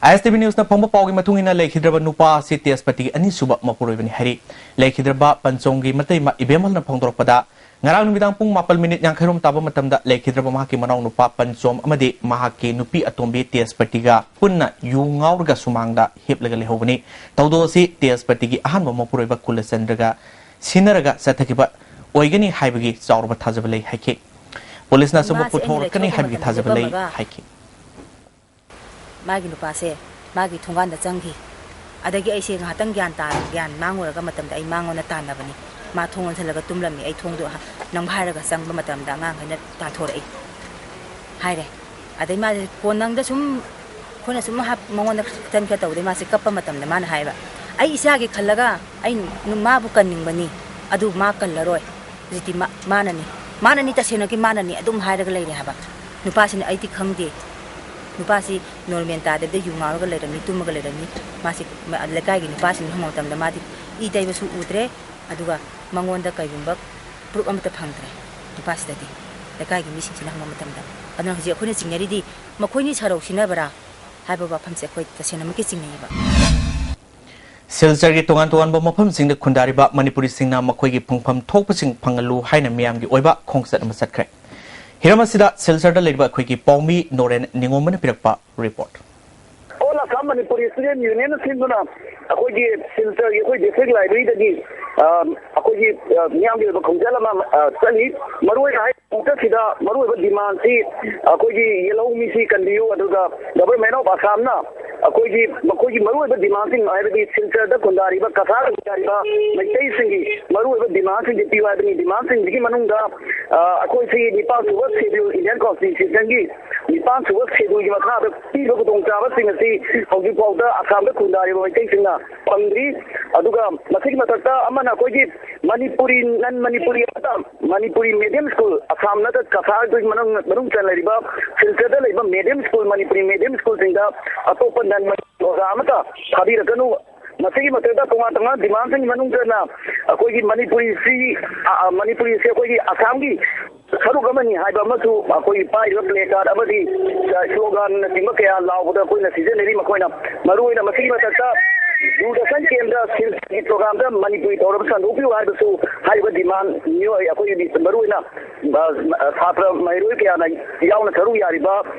ꯑꯥꯏ ꯑꯦꯁ ꯇꯤ ꯚꯤ ꯅ꯭ꯌꯨꯁꯅ ꯐꯪꯕ ꯄꯥꯎꯒꯤ ꯃꯇꯨꯡ ꯏꯟꯅ ꯂꯩꯈꯤꯗ꯭ꯔꯕ ꯅꯨꯄꯥ ꯑꯁꯤ ꯇꯦꯖꯄꯇꯤꯒꯤ ꯑꯅꯤꯁꯨꯕ ꯃꯄꯨꯔꯣꯏꯕꯅꯤ ꯍꯥꯏꯔꯤ꯫ ꯂꯩꯈꯤꯗ꯭ꯔꯕ ꯄꯟꯆꯣꯝꯒꯤ ꯃꯇꯩꯃ ꯏꯕꯦꯝꯍꯜꯅ ꯐꯣꯡꯗꯣꯔꯛꯄꯗ, ꯉꯔꯥꯡ ꯅꯨꯃꯤꯗꯥꯡ ꯄꯨꯡ ꯃꯥꯄꯜ ꯃꯤꯅꯤꯠ ꯌꯥꯡꯈꯩꯔꯣꯝ ꯇꯥꯕ ꯃꯇꯝꯗ ꯂꯩꯈꯤꯗ꯭ꯔꯕ ꯃꯍꯥꯛꯀꯤ ꯃꯅꯥꯎꯅꯨꯄꯥ ꯄꯟꯆꯣꯝ ꯑꯃꯗꯤ ꯃꯍꯥꯛꯀꯤ ꯅꯨꯄꯤ ꯑꯇꯣꯝꯕꯤ ꯇꯦꯖꯄꯇꯤꯒ ꯄꯨꯟꯅ ꯌꯨ ꯉꯥꯎꯔꯒ ꯁꯨꯃꯥꯡꯗ ꯍꯤꯞꯂꯒ ꯂꯩꯍꯧꯕꯅꯤ꯫ ꯊꯧꯗꯣꯛ ꯑꯁꯤ ꯇꯦꯖꯄꯇꯤꯒꯤ ꯑꯍꯥꯟꯕ ꯃꯄꯨꯔꯣꯏꯕ ꯀꯨꯂꯆꯟꯗ꯭ꯔꯒ ꯁꯤꯟꯅꯔꯒ ꯆꯠꯊꯈꯤꯕ ꯑꯣꯏꯒꯅꯤ ꯍꯥꯏꯕꯒꯤ ꯆꯥꯎꯔꯕ ꯊꯥꯖꯕ ꯂꯩ ꯍꯥꯏꯈꯤ꯫ ꯄꯨꯂꯤꯁꯅ ꯑꯆꯨꯝꯕ ꯃꯥꯁꯦ ꯑꯩꯅ ꯄꯨꯊꯣꯔꯛꯀꯅꯤ ꯂꯩꯊꯣꯛꯄ ꯍꯥꯏꯕꯒꯤ ꯃꯇꯝꯗ ꯊꯥꯖꯕ ꯂꯩ ꯂꯦꯞꯄꯝꯃꯒ ꯍꯥꯏꯈꯤ꯫ ꯃꯥꯒꯤ ꯅꯨꯄꯥꯁꯦ ꯃꯥꯒꯤ ꯊꯣꯡꯒꯥꯟꯗ ꯆꯪꯈꯤ꯫ ꯑꯗꯒꯤ ꯑꯩꯁꯦ ꯉꯥꯏꯍꯥꯛꯇꯪ ꯒ꯭ꯌꯥꯟ ꯇꯥ-, ꯒ꯭ꯌꯥꯟ ꯃꯥꯡꯉꯨꯔꯒ ꯃꯇꯝꯗ ꯑꯩ ꯃꯥꯉꯣꯟꯗ ꯇꯥꯟꯅꯕꯅꯤ꯫ ꯃꯥ ꯊꯣꯡ ꯂꯣꯟꯁꯤꯜꯂꯒ ꯇꯨꯝꯂꯝꯃꯤ꯫ ꯑꯩ ꯊꯣꯡꯗꯣ ꯍ-, ꯅꯝꯈꯥꯏꯔꯒ ꯆꯪꯕ ꯃꯇꯝꯗ ꯑꯉꯥꯡꯈꯩꯅ ꯇꯥꯟꯊꯣꯔꯛꯏ ꯍꯥꯏꯔꯦ꯫ ꯑꯗꯩ ꯃꯥꯁꯦ ꯀꯣꯟꯅꯪꯗ ꯁꯨꯝ ꯑꯩꯈꯣꯏꯅ ꯁꯨꯝ ꯍꯥꯞ-, ꯃꯉꯣꯟꯗ ꯈꯤꯇꯪ ꯈꯔ ꯇꯧꯗꯩ ꯃꯥꯁꯦ ꯀꯞꯄ ꯃꯇꯝꯗ ꯃꯥꯅ ꯍꯥꯏꯕ, "ꯑꯩ ꯏꯆꯥꯒꯤ ꯈꯜꯂꯒ ꯑꯩ ꯅꯨ-, ꯃꯥꯕꯨ ꯀꯟꯅꯤꯡꯕꯅꯤ, ꯑꯗꯨ ꯃꯥ ꯀꯜꯂꯔꯣꯏ꯫ ꯍꯧꯖꯤꯛꯇꯤ ꯃꯥ-, ꯃꯥꯅꯅꯤ, ꯃꯥꯅꯅꯤ, ꯇꯁꯦꯡꯅꯒꯤ ꯃꯥꯅꯅꯤ" ꯑꯗꯨꯝ ꯍꯥꯏꯔꯒ ꯂꯩꯔꯦ ꯍꯥꯏꯕ꯫ ꯅꯨꯄꯥꯁꯤꯅ, "ꯑꯩꯗꯤ ꯈꯪꯗꯦ"꯫ ꯅꯨꯄꯥꯁꯤ ꯅꯣꯔꯃꯦꯜ ꯇꯥꯗꯕꯤꯗ ꯌꯨ ꯉꯥꯎꯔꯒ ꯂꯩꯔꯝꯃꯤ, ꯇꯨꯝꯃꯒ ꯂꯩꯔꯝꯃꯤ꯫ ꯃꯥꯁꯤ ꯃ-, ꯂꯩꯀꯥꯏꯒꯤ ꯅꯨꯄꯥꯁꯤꯡꯅ ꯍꯪꯕ ꯃꯇꯝꯗ ꯃꯥꯗꯤ ꯏ ꯇꯩꯕꯁꯨ ꯎꯗ꯭ꯔꯦ, ꯑꯗꯨꯒ ꯃꯉꯣꯟꯗ ꯀꯩꯒꯨꯝꯕ ꯄ꯭ꯔꯨꯞ ꯑꯃꯠꯇ ꯐꯪꯗ꯭ꯔꯦ ꯅꯨꯄꯥꯁꯤꯗꯗꯤ, ꯂꯩꯀꯥꯏꯒꯤ ꯃꯤꯁꯤꯡꯁꯤꯅ ꯍꯪꯕ ꯃꯇꯝꯗ꯫ ꯑꯗꯨꯅ ꯍꯧꯖꯤꯛ ꯑꯩꯈꯣꯏꯅ ꯆꯤꯡꯅꯔꯤꯗꯤ ꯃꯈꯣꯏꯅꯤ ꯁꯔꯧ ꯁꯤꯟꯅꯕ꯭ꯔꯥ ꯍꯥꯏꯕ ꯋꯥꯐꯝꯁꯦ ꯑꯩꯈꯣꯏ ꯇꯁꯦꯡꯅꯃꯛꯀꯤ ꯆꯤꯡꯅꯩꯌꯦꯕ꯫ ꯁꯤꯜꯆꯔꯒꯤ ꯇꯣꯉꯥꯟ ꯇꯣꯉꯥꯟꯕ ꯃꯐꯝꯁꯤꯡꯗ ꯈꯨꯟꯗꯥꯔꯤꯕ ꯃꯅꯤꯄꯨꯔꯤꯁꯤꯡꯅ ꯃꯈꯣꯏꯒꯤ ꯐꯪꯐꯝ ꯊꯣꯛꯄꯁꯤꯡ ꯐꯪꯍꯜꯂꯨ ꯍꯥꯏꯅ ꯃꯤꯌꯥꯝꯒꯤ ꯑꯣꯏꯕ ꯈꯣꯡꯆꯠ ꯑꯃ ꯆꯠꯈ꯭ꯔꯦ꯫ ꯍꯤꯔꯝ ꯑꯁꯤꯗ ꯁꯤꯜꯆꯔꯗ ꯂꯩꯔꯤꯕ ꯑꯩꯈꯣꯏꯒꯤ ꯄꯥꯎꯃꯤ ꯅꯣꯔꯦꯟ ꯅꯤꯉꯣꯝꯕꯅ ꯄꯤꯔꯛꯄ report. All Assam Manipuri Student Union ꯁꯤꯟꯗꯨꯅ ꯑꯩꯈꯣꯏꯒꯤ ꯁꯤꯜꯆꯔꯒꯤ ꯑꯩꯈꯣꯏ district library ꯗꯒꯤ, ꯑ, ꯑꯩꯈꯣꯏꯒꯤ, ꯑ, ꯃꯤꯌꯥꯝꯒꯤ ꯑꯣꯏꯕ ꯈꯣꯡꯖꯦꯜ ꯑꯃ, ꯑ, ꯆꯠꯂꯤ꯫ ꯃꯔꯨꯑꯣꯏꯅ ꯍꯥꯏ-, ꯈꯣꯡꯆꯠꯁꯤꯗ ꯃꯔꯨꯑꯣꯏꯕ demand ꯁꯤ ꯑꯩꯈꯣꯏꯒꯤ ꯌꯦꯜꯍꯧ ꯃꯤꯁꯤ ꯀꯟꯕꯤꯌꯨ, ꯑꯗꯨꯒ Government of Assam ꯅ ꯑꯩꯈꯣꯏꯒꯤ, ꯃꯈꯣꯏꯒꯤ ꯃꯔꯨꯑꯣꯏꯕ demand ꯁꯤꯡ, ꯍꯥꯏꯕꯗꯤ ꯁꯤꯜꯆꯔꯗ ꯈꯨꯟꯗꯥꯔꯤꯕ, ꯀꯁꯥꯔꯗ ꯈꯨꯟꯗꯥꯔꯤꯕ ꯃꯩꯇꯩꯁꯤꯡꯒꯤ ꯃꯔꯨꯑꯣꯏꯕ demand ꯁꯤꯡꯁꯤ ꯄꯤꯌꯨ ꯍꯥꯏꯕꯅꯤ꯫ Demand ꯁꯤꯡꯁꯤꯒꯤ ꯃꯅꯨꯡꯗ, ꯑ, ꯑꯩꯈꯣꯏꯁꯤ ꯅꯤꯄꯥꯟ ꯁꯨꯕ schedule, Indian Constitution ꯒꯤ ꯅꯤꯄꯥꯟ ꯁꯨꯕ schedule ꯒꯤ ꯃꯈꯥꯗ ꯄꯤꯔꯤꯕ ꯈꯨꯗꯣꯡꯆꯥꯕꯁꯤꯡ ꯑꯁꯤ ꯍꯧꯖꯤꯛ ꯐꯥꯎꯗ ꯑꯁꯥꯝꯗ ꯈꯨꯟꯗꯥꯔꯤꯕ ꯃꯩꯇꯩꯁꯤꯡꯅ ꯐꯪꯗ꯭ꯔꯤ꯫ ꯑꯗꯨꯒ ꯃꯁꯤꯒꯤ ꯃꯊꯛꯇ ꯑꯃꯅ ꯑꯩꯈꯣꯏꯒꯤ ꯃꯅꯤꯄꯨꯔꯤ, non ꯃꯅꯤꯄꯨꯔꯤ ꯑꯃꯠꯇ, ꯃꯅꯤꯄꯨꯔꯤ medium school, ꯑꯁꯥꯝ ꯅꯠꯇ꯭ꯔꯒ ꯀꯁꯥꯔꯒꯤ ꯃꯅꯨꯡ, ꯃꯅꯨꯡ ꯆꯟꯅꯔꯤꯕ ꯁꯤꯜꯆꯔꯗ ꯂꯩꯕ medium school, Manipuri medium school ꯁꯤꯡꯗ ꯑꯇꯣꯞꯄ non ꯃꯅꯤꯄꯨꯔꯤ ꯑꯣꯖꯥ ꯑꯃꯠꯇ ꯊꯥꯕꯤꯔꯛꯀꯅꯨ꯫ ꯃꯁꯤꯒꯤ ꯃꯊꯛꯇ ꯇꯣꯉꯥꯟ ꯇꯣꯉꯥꯟꯕ demand ꯁꯤꯡꯒꯤ ꯃꯅꯨꯡꯗ ꯑꯩꯈꯣꯏꯒꯤ ꯃꯅꯤꯄꯨꯔꯤꯁꯤ, ꯑ, ꯑ, ꯃꯅꯤꯄꯨꯔꯤꯁꯤ ꯑꯩꯈꯣꯏꯒꯤ ꯑꯁꯥꯝꯒꯤ ꯁꯔꯨꯛ ꯑꯃꯅꯤ ꯍꯥꯏꯕ ꯑꯃꯁꯨ ꯑꯩꯈꯣꯏꯒꯤ ꯄꯥꯏꯔꯤꯕ placard ꯑꯃꯗꯤ, ꯑ, slogan ꯅꯆꯤꯡꯕ ꯀꯌꯥ ꯂꯥꯎꯕꯗ ꯑꯩꯈꯣꯏꯅ ꯁꯤꯖꯤꯟꯅꯔꯤ꯫ ꯃꯈꯣꯏꯅ ꯃꯔꯨꯑꯣꯏꯅ ꯃꯁꯤꯒꯤ ꯃꯊꯛꯇ ꯗꯨꯔꯗꯔꯁꯟ ꯀꯦꯟꯗ꯭ꯔ ꯁꯤꯜꯒꯤ ꯄ꯭ꯔꯣꯒ꯭ꯔꯥꯝꯗ ꯃꯅꯤꯄꯨꯔꯤ ꯇꯧꯔꯕ ꯁꯟꯗꯣꯛꯄꯤꯌꯨ ꯍꯥꯏꯕꯁꯨ ꯍꯥꯏꯔꯤꯕ ꯗꯤꯃꯥꯟ ꯃꯤꯑꯣꯏ ꯑꯩꯈꯣꯏꯒꯤ ꯃꯔꯨꯑꯣꯏꯅ ꯑ, ꯁꯥꯇ꯭ꯔ ꯃꯍꯩꯔꯣꯏ ꯀꯌꯥꯅ ꯌꯥꯎꯅ ꯁꯔꯨꯛ ꯌꯥꯔꯤꯕ,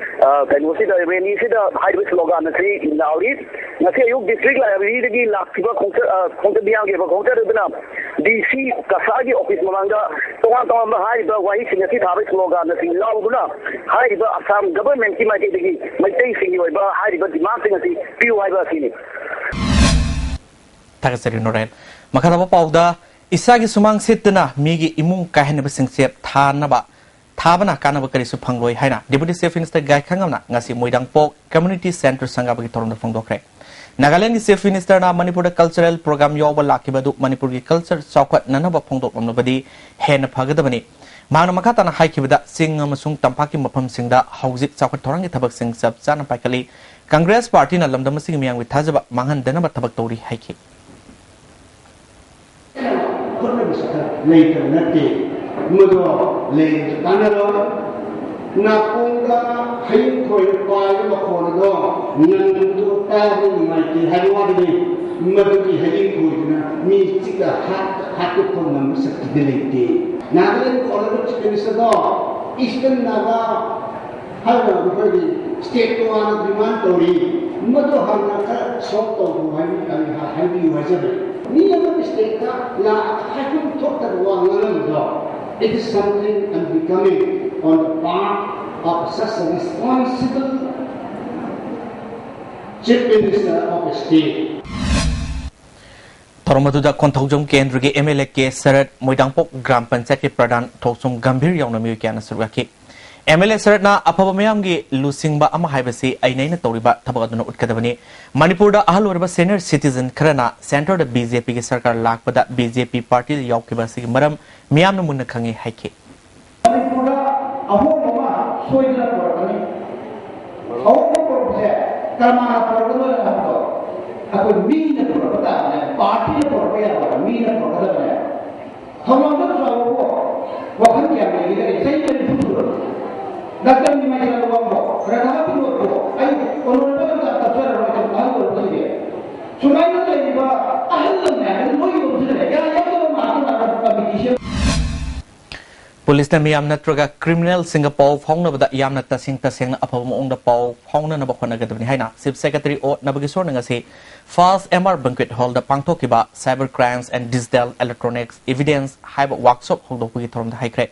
ꯑ, ꯀꯩꯅꯣꯁꯤꯗ, ꯔꯦꯂꯤꯁꯤꯗ ꯍꯥꯏꯔꯤꯕ ꯁ꯭ꯂꯣꯒꯥꯟ ꯑꯁꯤ ꯂꯥꯎꯔꯤ꯫ ꯉꯁꯤ ꯑꯌꯨꯛ ꯗꯤꯁꯇ꯭ꯔꯤꯛ ꯂꯥꯏꯕ꯭ꯔꯦꯔꯤꯗꯒꯤ ꯂꯥꯛꯈꯤꯕ ꯈꯣꯡꯆꯠ, ꯑ, ꯈꯣꯡꯆꯠ ꯃꯤꯌꯥꯝꯒꯤ ꯑꯣꯏꯕ ꯈꯣꯡꯆꯠ ꯑꯗꯨꯅ ꯗꯤ ꯁꯤ ꯀꯁꯥꯒꯤ ꯑꯣꯐꯤꯁ ꯃꯃꯥꯡꯗ ꯇꯣꯉꯥꯟ ꯇꯣꯉꯥꯟꯕ ꯍꯥꯏꯔꯤꯕ ꯋꯥꯍꯩꯁꯤꯡ ꯑꯁꯤ ꯊꯥꯕ ꯁ꯭ꯂꯣꯒꯥꯟ ꯑꯁꯤ ꯂꯥꯎꯗꯨꯅ ꯍꯥꯏꯔꯤꯕ ꯑꯁꯥꯝ ꯒꯚꯔꯟꯃꯦꯟꯠꯀꯤ ꯃꯥꯏꯀꯩꯗꯒꯤ ꯃꯩꯇꯩꯁꯤꯡꯒꯤ ꯑꯣꯏꯕ ꯍꯥꯏꯔꯤꯕ ꯗꯤꯃꯥꯟꯁꯤꯡ ꯑꯁꯤ ꯄꯤꯌꯨ ꯍꯥꯏꯕ ꯑꯁꯤꯅꯤ꯫ ꯊꯥꯒꯠꯆꯔꯤ ꯅꯣꯔꯦꯟ꯫ ꯃꯈꯥ ꯇꯥꯕ ꯄꯥꯎꯗ, ꯏꯁꯥꯒꯤ ꯁꯨꯃꯥꯡ ꯁꯤꯠꯇꯅ ꯃꯤꯒꯤ ꯏꯃꯨꯡ ꯀꯥꯏꯍꯟꯅꯕꯁꯤꯡꯁꯦ ꯊꯥꯅꯕ, ꯊꯥꯕꯅ ꯀꯥꯟꯅꯕ ꯀꯔꯤꯁꯨ ꯐꯪꯂꯣꯏ ꯍꯥꯏꯅ Deputy Chief Minister ꯒꯥꯏꯈꯥꯉꯝꯅ ꯉꯁꯤ ꯃꯣꯏꯔꯥꯡꯄꯣꯛ Community Centre ꯁꯪꯒꯥꯕꯒꯤ ꯊꯧꯔꯝꯗ ꯐꯣꯡꯗꯣꯛꯈ꯭ꯔꯦ꯫ ꯅꯥꯒꯥꯂꯦꯟꯒꯤ Chief Minister ꯅ ꯃꯅꯤꯄꯨꯔꯗ cultural program ꯌꯥꯎꯕ ꯂꯥꯛꯈꯤꯕ ꯑꯗꯨ ꯃꯅꯤꯄꯨꯔꯒꯤ culture ꯆꯥꯎꯈꯠꯅꯅꯕ ꯐꯣꯡꯗꯣꯛꯂꯝꯂꯕꯗꯤ ꯍꯦꯟꯅ ꯐꯒꯗꯕꯅꯤ꯫ ꯃꯍꯥꯛꯅ ꯃꯈꯥ ꯇꯥꯅ ꯍꯥꯏꯈꯤꯕꯗ, ꯆꯤꯡ ꯑꯃꯁꯨꯡ ꯇꯝꯄꯥꯛꯀꯤ ꯃꯐꯝꯁꯤꯡꯗ ꯍꯧꯖꯤꯛ ꯆꯥꯎꯈꯠ ꯊꯧꯔꯥꯡꯒꯤ ꯊꯕꯛꯁꯤꯡ ꯆꯞ ꯆꯥꯅ ꯄꯥꯏꯈꯠꯂꯤ꯫ ꯀꯪꯒ꯭ꯔꯦꯁ ꯄꯥꯔꯇꯤꯅ ꯂꯝꯗꯝ ꯑꯁꯤꯒꯤ ꯃꯤꯌꯥꯝꯒꯤ ꯊꯥꯖꯕ ꯃꯥꯡꯍꯟꯗꯅꯕ ꯊꯕꯛ ꯇꯧꯔꯤ ꯍꯥꯏꯈꯤ꯫ ꯍꯣꯠꯅꯕꯁꯨ ꯈꯔ ꯂꯩꯇꯕ ꯅꯠꯇꯦ꯫ ꯃꯗꯣ ꯂꯩꯔꯁꯨ ꯀꯥꯟꯅꯔꯣꯏ꯫ ꯅꯥꯀꯣꯡꯗ ꯍꯌꯤꯡ ꯈꯣꯏꯅ ꯄꯥꯏꯕ ꯃꯈꯣꯟ ꯑꯗꯣ ꯅꯪꯗꯣ ꯇꯥꯕ ꯅꯨꯡꯉꯥꯏꯇꯦ ꯍꯥꯏꯕ ꯋꯥꯗꯨꯅꯤ꯫ ꯃꯗꯨꯒꯤ ꯍꯌꯤꯡ ꯈꯣꯏꯗꯨꯅ ꯃꯤ ꯆꯤꯛꯑ ꯍꯥꯠ-, ꯍꯥꯠꯇꯣꯛꯄ ꯉꯝꯕ ꯁꯛꯇꯤꯗꯤ ꯂꯩꯇꯦ꯫ ꯅꯥꯒꯥꯂꯦꯟ ꯑꯣꯅꯔꯦꯕꯜ ꯆꯤꯐ ꯃꯤꯅꯤꯁꯇꯔꯗꯣ ꯏꯁꯇꯔꯟ ꯅꯥꯒꯥ ꯍꯥꯏꯔꯤꯕ ꯑꯩꯈꯣꯏꯒꯤ ꯁ꯭ꯇꯦꯠ ꯇꯣꯉꯥꯟꯅ ꯗꯤꯃꯥꯟ ꯇꯧꯔꯤ꯫ ꯃꯗꯨ ꯍꯥꯟꯅ ꯈꯔ ꯁꯣꯜꯕ ꯇꯧꯕꯤꯌꯨ ꯍꯥꯏꯕ-, ꯍꯥꯏꯕꯤꯌꯨ ꯍꯥꯏꯖꯕꯅꯤ꯫ ꯃꯤ ꯑꯃꯒꯤ ꯁ꯭ꯇꯦꯠꯇ ꯂꯥꯛꯑꯒ ꯍꯥꯏꯐꯝ ꯊꯣꯛꯇꯕ ꯋꯥ ꯉꯥꯡꯂꯝꯕꯗꯣ, it is something unbecoming on the part of such a responsible chief minister of a state. ꯊꯧꯔꯝ ꯑꯗꯨꯗ ꯀꯣꯟꯊꯧꯖꯝ ꯀꯦꯟꯗ꯭ꯔꯒꯤ M L A K Sarat, Moidangpok gram ꯄꯟꯆꯥꯌꯠꯀꯤ ꯄ꯭ꯔꯙꯥꯟ ꯊꯣꯛꯆꯣꯝ ꯒꯝꯚꯤꯔ ꯌꯥꯎꯅ ꯃꯤꯑꯣꯏ ꯀꯌꯥꯅ ꯁꯔꯨꯛ ꯌꯥꯈꯤ꯫ ꯑꯦꯝ ꯑꯦꯜ ꯑꯦ ꯁꯔꯠꯅ ꯑꯐꯕ ꯃꯤꯌꯥꯝꯒꯤ ꯂꯨꯆꯤꯡꯕ ꯑꯃ ꯍꯥꯏꯕꯁꯤ ꯑꯩꯅ ꯑꯩꯅ ꯇꯧꯔꯤꯕ ꯊꯕꯛ ꯑꯗꯨꯅ ꯎꯠꯀꯗꯕꯅꯤ꯫ ꯃꯅꯤꯄꯨꯔꯗ ꯑꯍꯜ ꯑꯣꯏꯔꯕ senior citizen ꯈꯔꯅ centreꯗ ꯕꯤ ꯖꯦ ꯄꯤꯒꯤ ꯁꯔꯀꯥꯔ ꯂꯥꯛꯄꯗ ꯕꯤ ꯖꯦ ꯄꯤ ꯄꯥꯔꯇꯤꯗ ꯌꯥꯎꯈꯤꯕ ꯑꯁꯤꯒꯤ ꯃꯔꯝ ꯃꯤꯌꯥꯝꯅ ꯃꯨꯟꯅ ꯈꯪꯏ ꯍꯥꯏꯈꯤ꯫ ꯃꯅꯤꯄꯨꯔꯗ ꯑꯍꯣꯡꯕ ꯑꯃ ꯁꯣꯏꯗꯅ ꯄꯨꯔꯛꯀꯅꯤ꯫ ꯑꯍꯣꯡꯕ ꯄꯨꯔꯛꯄꯁꯦ ꯀꯅꯥꯅ ꯄꯨꯔꯛꯀꯗꯣꯏꯅꯣ ꯍꯥꯏꯕꯗꯣ ꯑꯩꯈꯣꯏ ꯃꯤꯅ ꯄꯨꯔꯛꯄ ꯇꯥꯕꯅꯦ, ꯄꯥꯔꯇꯤꯅ ꯄꯨꯔꯛꯄ ꯌꯥꯔꯣꯏ, ꯃꯤꯅ ꯄꯨꯔꯛꯀꯗꯕꯅꯦ꯫ ꯊꯧꯔꯝꯗ ꯆꯥꯎꯕꯕꯨ ꯋꯥꯈꯜ ꯀꯌꯥꯝ ꯂꯩꯒꯗꯒꯦ? ꯆꯍꯤ ꯃꯔꯤꯐꯨ ꯁꯨꯔꯕ ꯗꯥꯛꯇꯔ ꯅꯤꯃꯩꯁꯅꯥ ꯋꯥꯡꯃꯣ, ꯔꯥꯙꯥ ꯕꯤꯅꯣꯗꯄꯨ ꯑꯩ ꯑꯣꯅꯔꯦꯕꯜ ꯑꯝꯇ ꯇꯥꯛꯆꯔꯔꯣꯏ, ꯑꯍꯜ ꯑꯣꯏꯔꯛꯄꯁꯤꯡꯁꯦ꯫ ꯁꯨꯃꯥꯏꯅ ꯄꯨꯂꯤꯁꯅ ꯃꯤꯌꯥꯝ ꯅꯠꯇ꯭ꯔꯒ ꯀ꯭ꯔꯤꯃꯤꯅꯦꯜꯁꯤꯡꯒ ꯄꯥꯎ ꯐꯥꯎꯅꯕꯗ ꯌꯥꯝꯅ ꯇꯁꯦꯡ ꯇꯁꯦꯡꯅ ꯑꯐꯕ ꯃꯑꯣꯡꯗ ꯄꯥꯎ ꯐꯥꯎꯅꯅꯕ ꯍꯣꯠꯅꯒꯗꯕꯅꯤ ꯍꯥꯏꯅ ꯆꯤꯐ ꯁꯦꯀ꯭ꯔꯦꯇꯔꯤ ꯑꯣ ꯅꯕꯀꯤꯁꯣꯔꯅ ꯉꯁꯤ ꯐꯥꯜꯁ ꯑꯦꯝ ꯑꯥꯔ ꯕꯦꯡꯀ꯭ꯋꯦꯠ ꯍꯣꯜꯗ ꯄꯥꯡꯊꯣꯛꯈꯤꯕ Cyber Crimes and Digital Electronics Evidence ꯍꯥꯏꯕ ꯋꯥꯔꯛꯁꯣꯞ ꯍꯧꯗꯣꯛꯄꯒꯤ ꯊꯧꯔꯝꯗ ꯍꯥꯏꯈ꯭ꯔꯦ꯫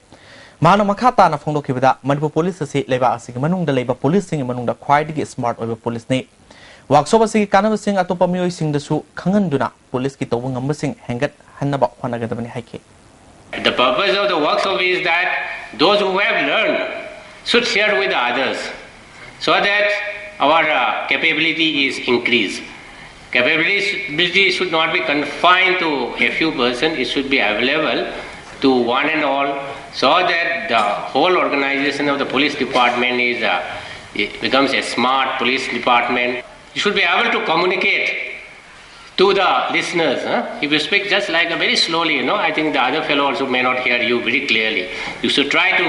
ꯃꯍꯥꯛꯅ ꯃꯈꯥ ꯇꯥꯅ ꯐꯣꯡꯗꯣꯛꯈꯤꯕꯗ, ꯃꯅꯤꯄꯨꯔ ꯄꯨꯂꯤꯁ ꯑꯁꯤ ꯂꯩꯕꯥꯛ ꯑꯁꯤꯒꯤ ꯃꯅꯨꯡꯗ ꯂꯩꯕ ꯄꯨꯂꯤꯁꯁꯤꯡꯒꯤ ꯃꯅꯨꯡꯗ ꯈ꯭ꯋꯥꯏꯗꯒꯤ ꯁ꯭ꯃꯥꯔꯠ ꯑꯣꯏꯕ ꯄꯨꯂꯤꯁꯅꯤ꯫ ꯋꯥꯔꯛꯁꯣꯞ ꯑꯁꯤꯒꯤ ꯀꯥꯟꯅꯕꯁꯤꯡ ꯑꯇꯣꯞꯄ ꯃꯤꯑꯣꯏꯁꯤꯡꯗꯁꯨ ꯈꯪꯍꯟꯗꯨꯅ ꯄꯨꯂꯤꯁꯀꯤ ꯇꯧꯕ ꯉꯝꯕꯁꯤꯡ ꯍꯦꯟꯒꯠꯍꯟꯅꯕ ꯍꯣꯠꯅꯒꯗꯕꯅꯤ ꯍꯥꯏꯈꯤ꯫ The purpose of the workshop is that those who have learned should share with others so that our uh, capability is increased. Capability should not be confined to a few persons, it should be available to one and all so that the whole organization of the police department is uh, it becomes a smart police department. You should be able to communicate to the listeners. Huh? If you speak just like a very slowly, you know, I think the other fellow also may not hear you very clearly. You should try to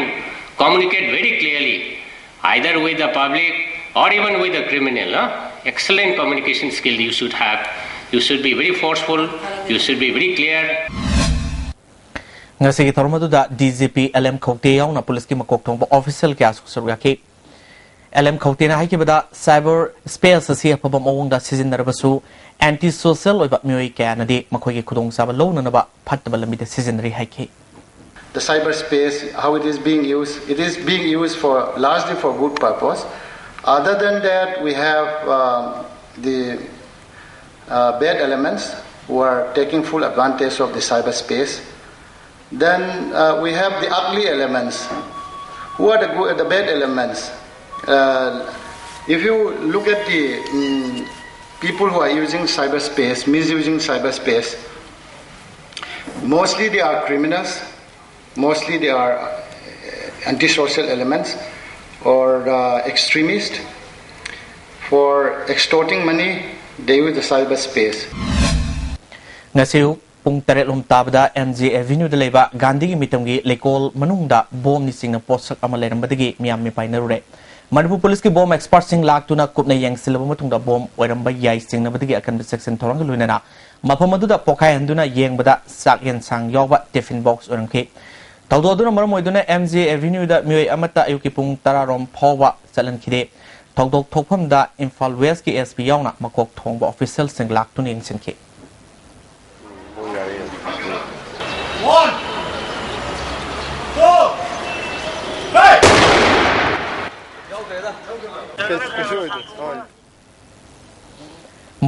communicate very clearly, either with the public or even with the criminal. Huh? Excellent communication skill you should have. You should be very forceful. You should be very clear. ꯉꯁꯤꯒꯤ ꯊꯧꯔꯝ ꯑꯗꯨꯗ D G P L M ꯈꯧꯇꯦ ꯌꯥꯎꯅ ꯄꯨꯂꯤꯁꯀꯤ ꯃꯀꯣꯛ ꯊꯣꯡꯕ official ꯀꯌꯥꯁꯨ ꯁꯔꯨꯛ ꯌꯥꯈꯤ꯫ ꯑꯦꯜ ꯑꯦꯝ ꯈꯧꯇꯦꯅ ꯍꯥꯏꯈꯤꯕꯗ, ꯁꯥꯏꯕꯔ ꯁ꯭ꯄꯦꯁ ꯑꯁꯤ ꯑꯐꯕ ꯃꯑꯣꯡꯗ ꯁꯤꯖꯤꯟꯅꯔꯕꯁꯨ, ꯑꯦꯟꯇꯤ ꯁꯣꯁꯤꯌꯦꯜ ꯑꯣꯏꯕ ꯃꯤꯑꯣꯏ ꯀꯌꯥꯅꯗꯤ ꯃꯈꯣꯏꯒꯤ ꯈꯨꯗꯣꯡꯆꯥꯕ ꯂꯧꯅꯅꯕ ꯐꯠꯇꯕ ꯂꯝꯕꯤꯗ ꯁꯤꯖꯤꯟꯅꯔꯤ ꯍꯥꯏꯈꯤ꯫ The cyberspace, how it is being used, it is being used for largely for good purpose. Other than that, we have um, the uh, bad elements who are taking full advantage of the cyberspace. Then uh, we have the ugly elements. Who are the, good, the bad elements? Uh, if you look at the mm, people who are using cyberspace, misusing cyberspace, mostly they are criminals, mostly they are uh, antisocial elements or uh, extremists. For extorting money, they use the cyberspace. ꯉꯁꯤ ꯑꯌꯨꯛ ꯄꯨꯡ ꯇꯔꯦꯠ ꯂꯣꯝ ꯇꯥꯕꯗ M G ꯑꯦꯚꯦꯅ꯭ꯌꯨꯗ ꯂꯩꯕ ꯒꯥꯟꯙꯤꯒꯤ ꯃꯤꯇꯝꯒꯤ ꯂꯩꯀꯣꯜ ꯃꯅꯨꯡꯗ ꯕꯣꯝꯅ ꯆꯤꯡꯅ ꯄꯣꯠꯁꯛ ꯑꯃ ꯂꯩꯔꯝꯕꯗꯒꯤ ꯃꯤꯌꯥꯝ ꯃꯤꯄꯥꯏꯅꯔꯨꯔꯦ꯫ ꯃꯅꯤꯄꯨꯔ ꯄꯨꯂꯤꯁꯀꯤ ꯕꯣꯝ ꯑꯦꯛꯁꯄꯔꯠꯁꯤꯡ ꯂꯥꯛꯇꯨꯅ ꯀꯨꯞꯅ ꯌꯦꯡꯁꯤꯜꯂꯕ ꯃꯇꯨꯡꯗ ꯕꯣꯝ ꯑꯣꯏꯔꯝꯕ ꯌꯥꯏ ꯆꯤꯡꯅꯕꯗꯒꯤ ꯑꯀꯟꯕ ꯆꯦꯛꯁꯤꯟ ꯊꯧꯔꯥꯡꯒ ꯂꯣꯏꯅꯅ ꯃꯐꯝ ꯑꯗꯨꯗ ꯄꯣꯈꯥꯏꯍꯟꯗꯨꯅ ꯌꯦꯡꯕꯗ ꯆꯥꯛ ꯌꯦꯟꯁꯥꯡ ꯌꯥꯎꯕ ꯇꯤꯐꯤꯟ ꯕꯣꯛꯁ ꯑꯣꯏꯔꯝꯈꯤ꯫ ꯊꯧꯗꯣꯛ ꯑꯗꯨꯅ ꯃꯔꯝ ꯑꯣꯏꯗꯨꯅ ꯑꯦꯝ ꯖꯤ ꯑꯦ ꯑꯦꯚꯦꯅ꯭ꯌꯨꯗ ꯃꯤꯑꯣꯏ ꯑꯃꯠꯇ ꯑꯌꯨꯛꯀꯤ ꯄꯨꯡ ꯇꯔꯥ ꯔꯣꯝ ꯐꯥꯎꯕ ꯆꯠꯍꯟꯈꯤꯗꯦ꯫ ꯊꯧꯗꯣꯛ ꯊꯣꯛꯐꯝꯗ ꯏꯝꯐꯥꯜ ꯋꯦꯁꯀꯤ ꯑꯦꯁ ꯄꯤ ꯌꯥꯎꯅ ꯃꯀꯣꯛ ꯊꯣꯡꯕ ꯑꯣꯐꯤꯁꯤꯌꯦꯜꯁꯤꯡ ꯂꯥꯛꯇꯨꯅ ꯌꯦꯡꯁꯤꯟꯈꯤ꯫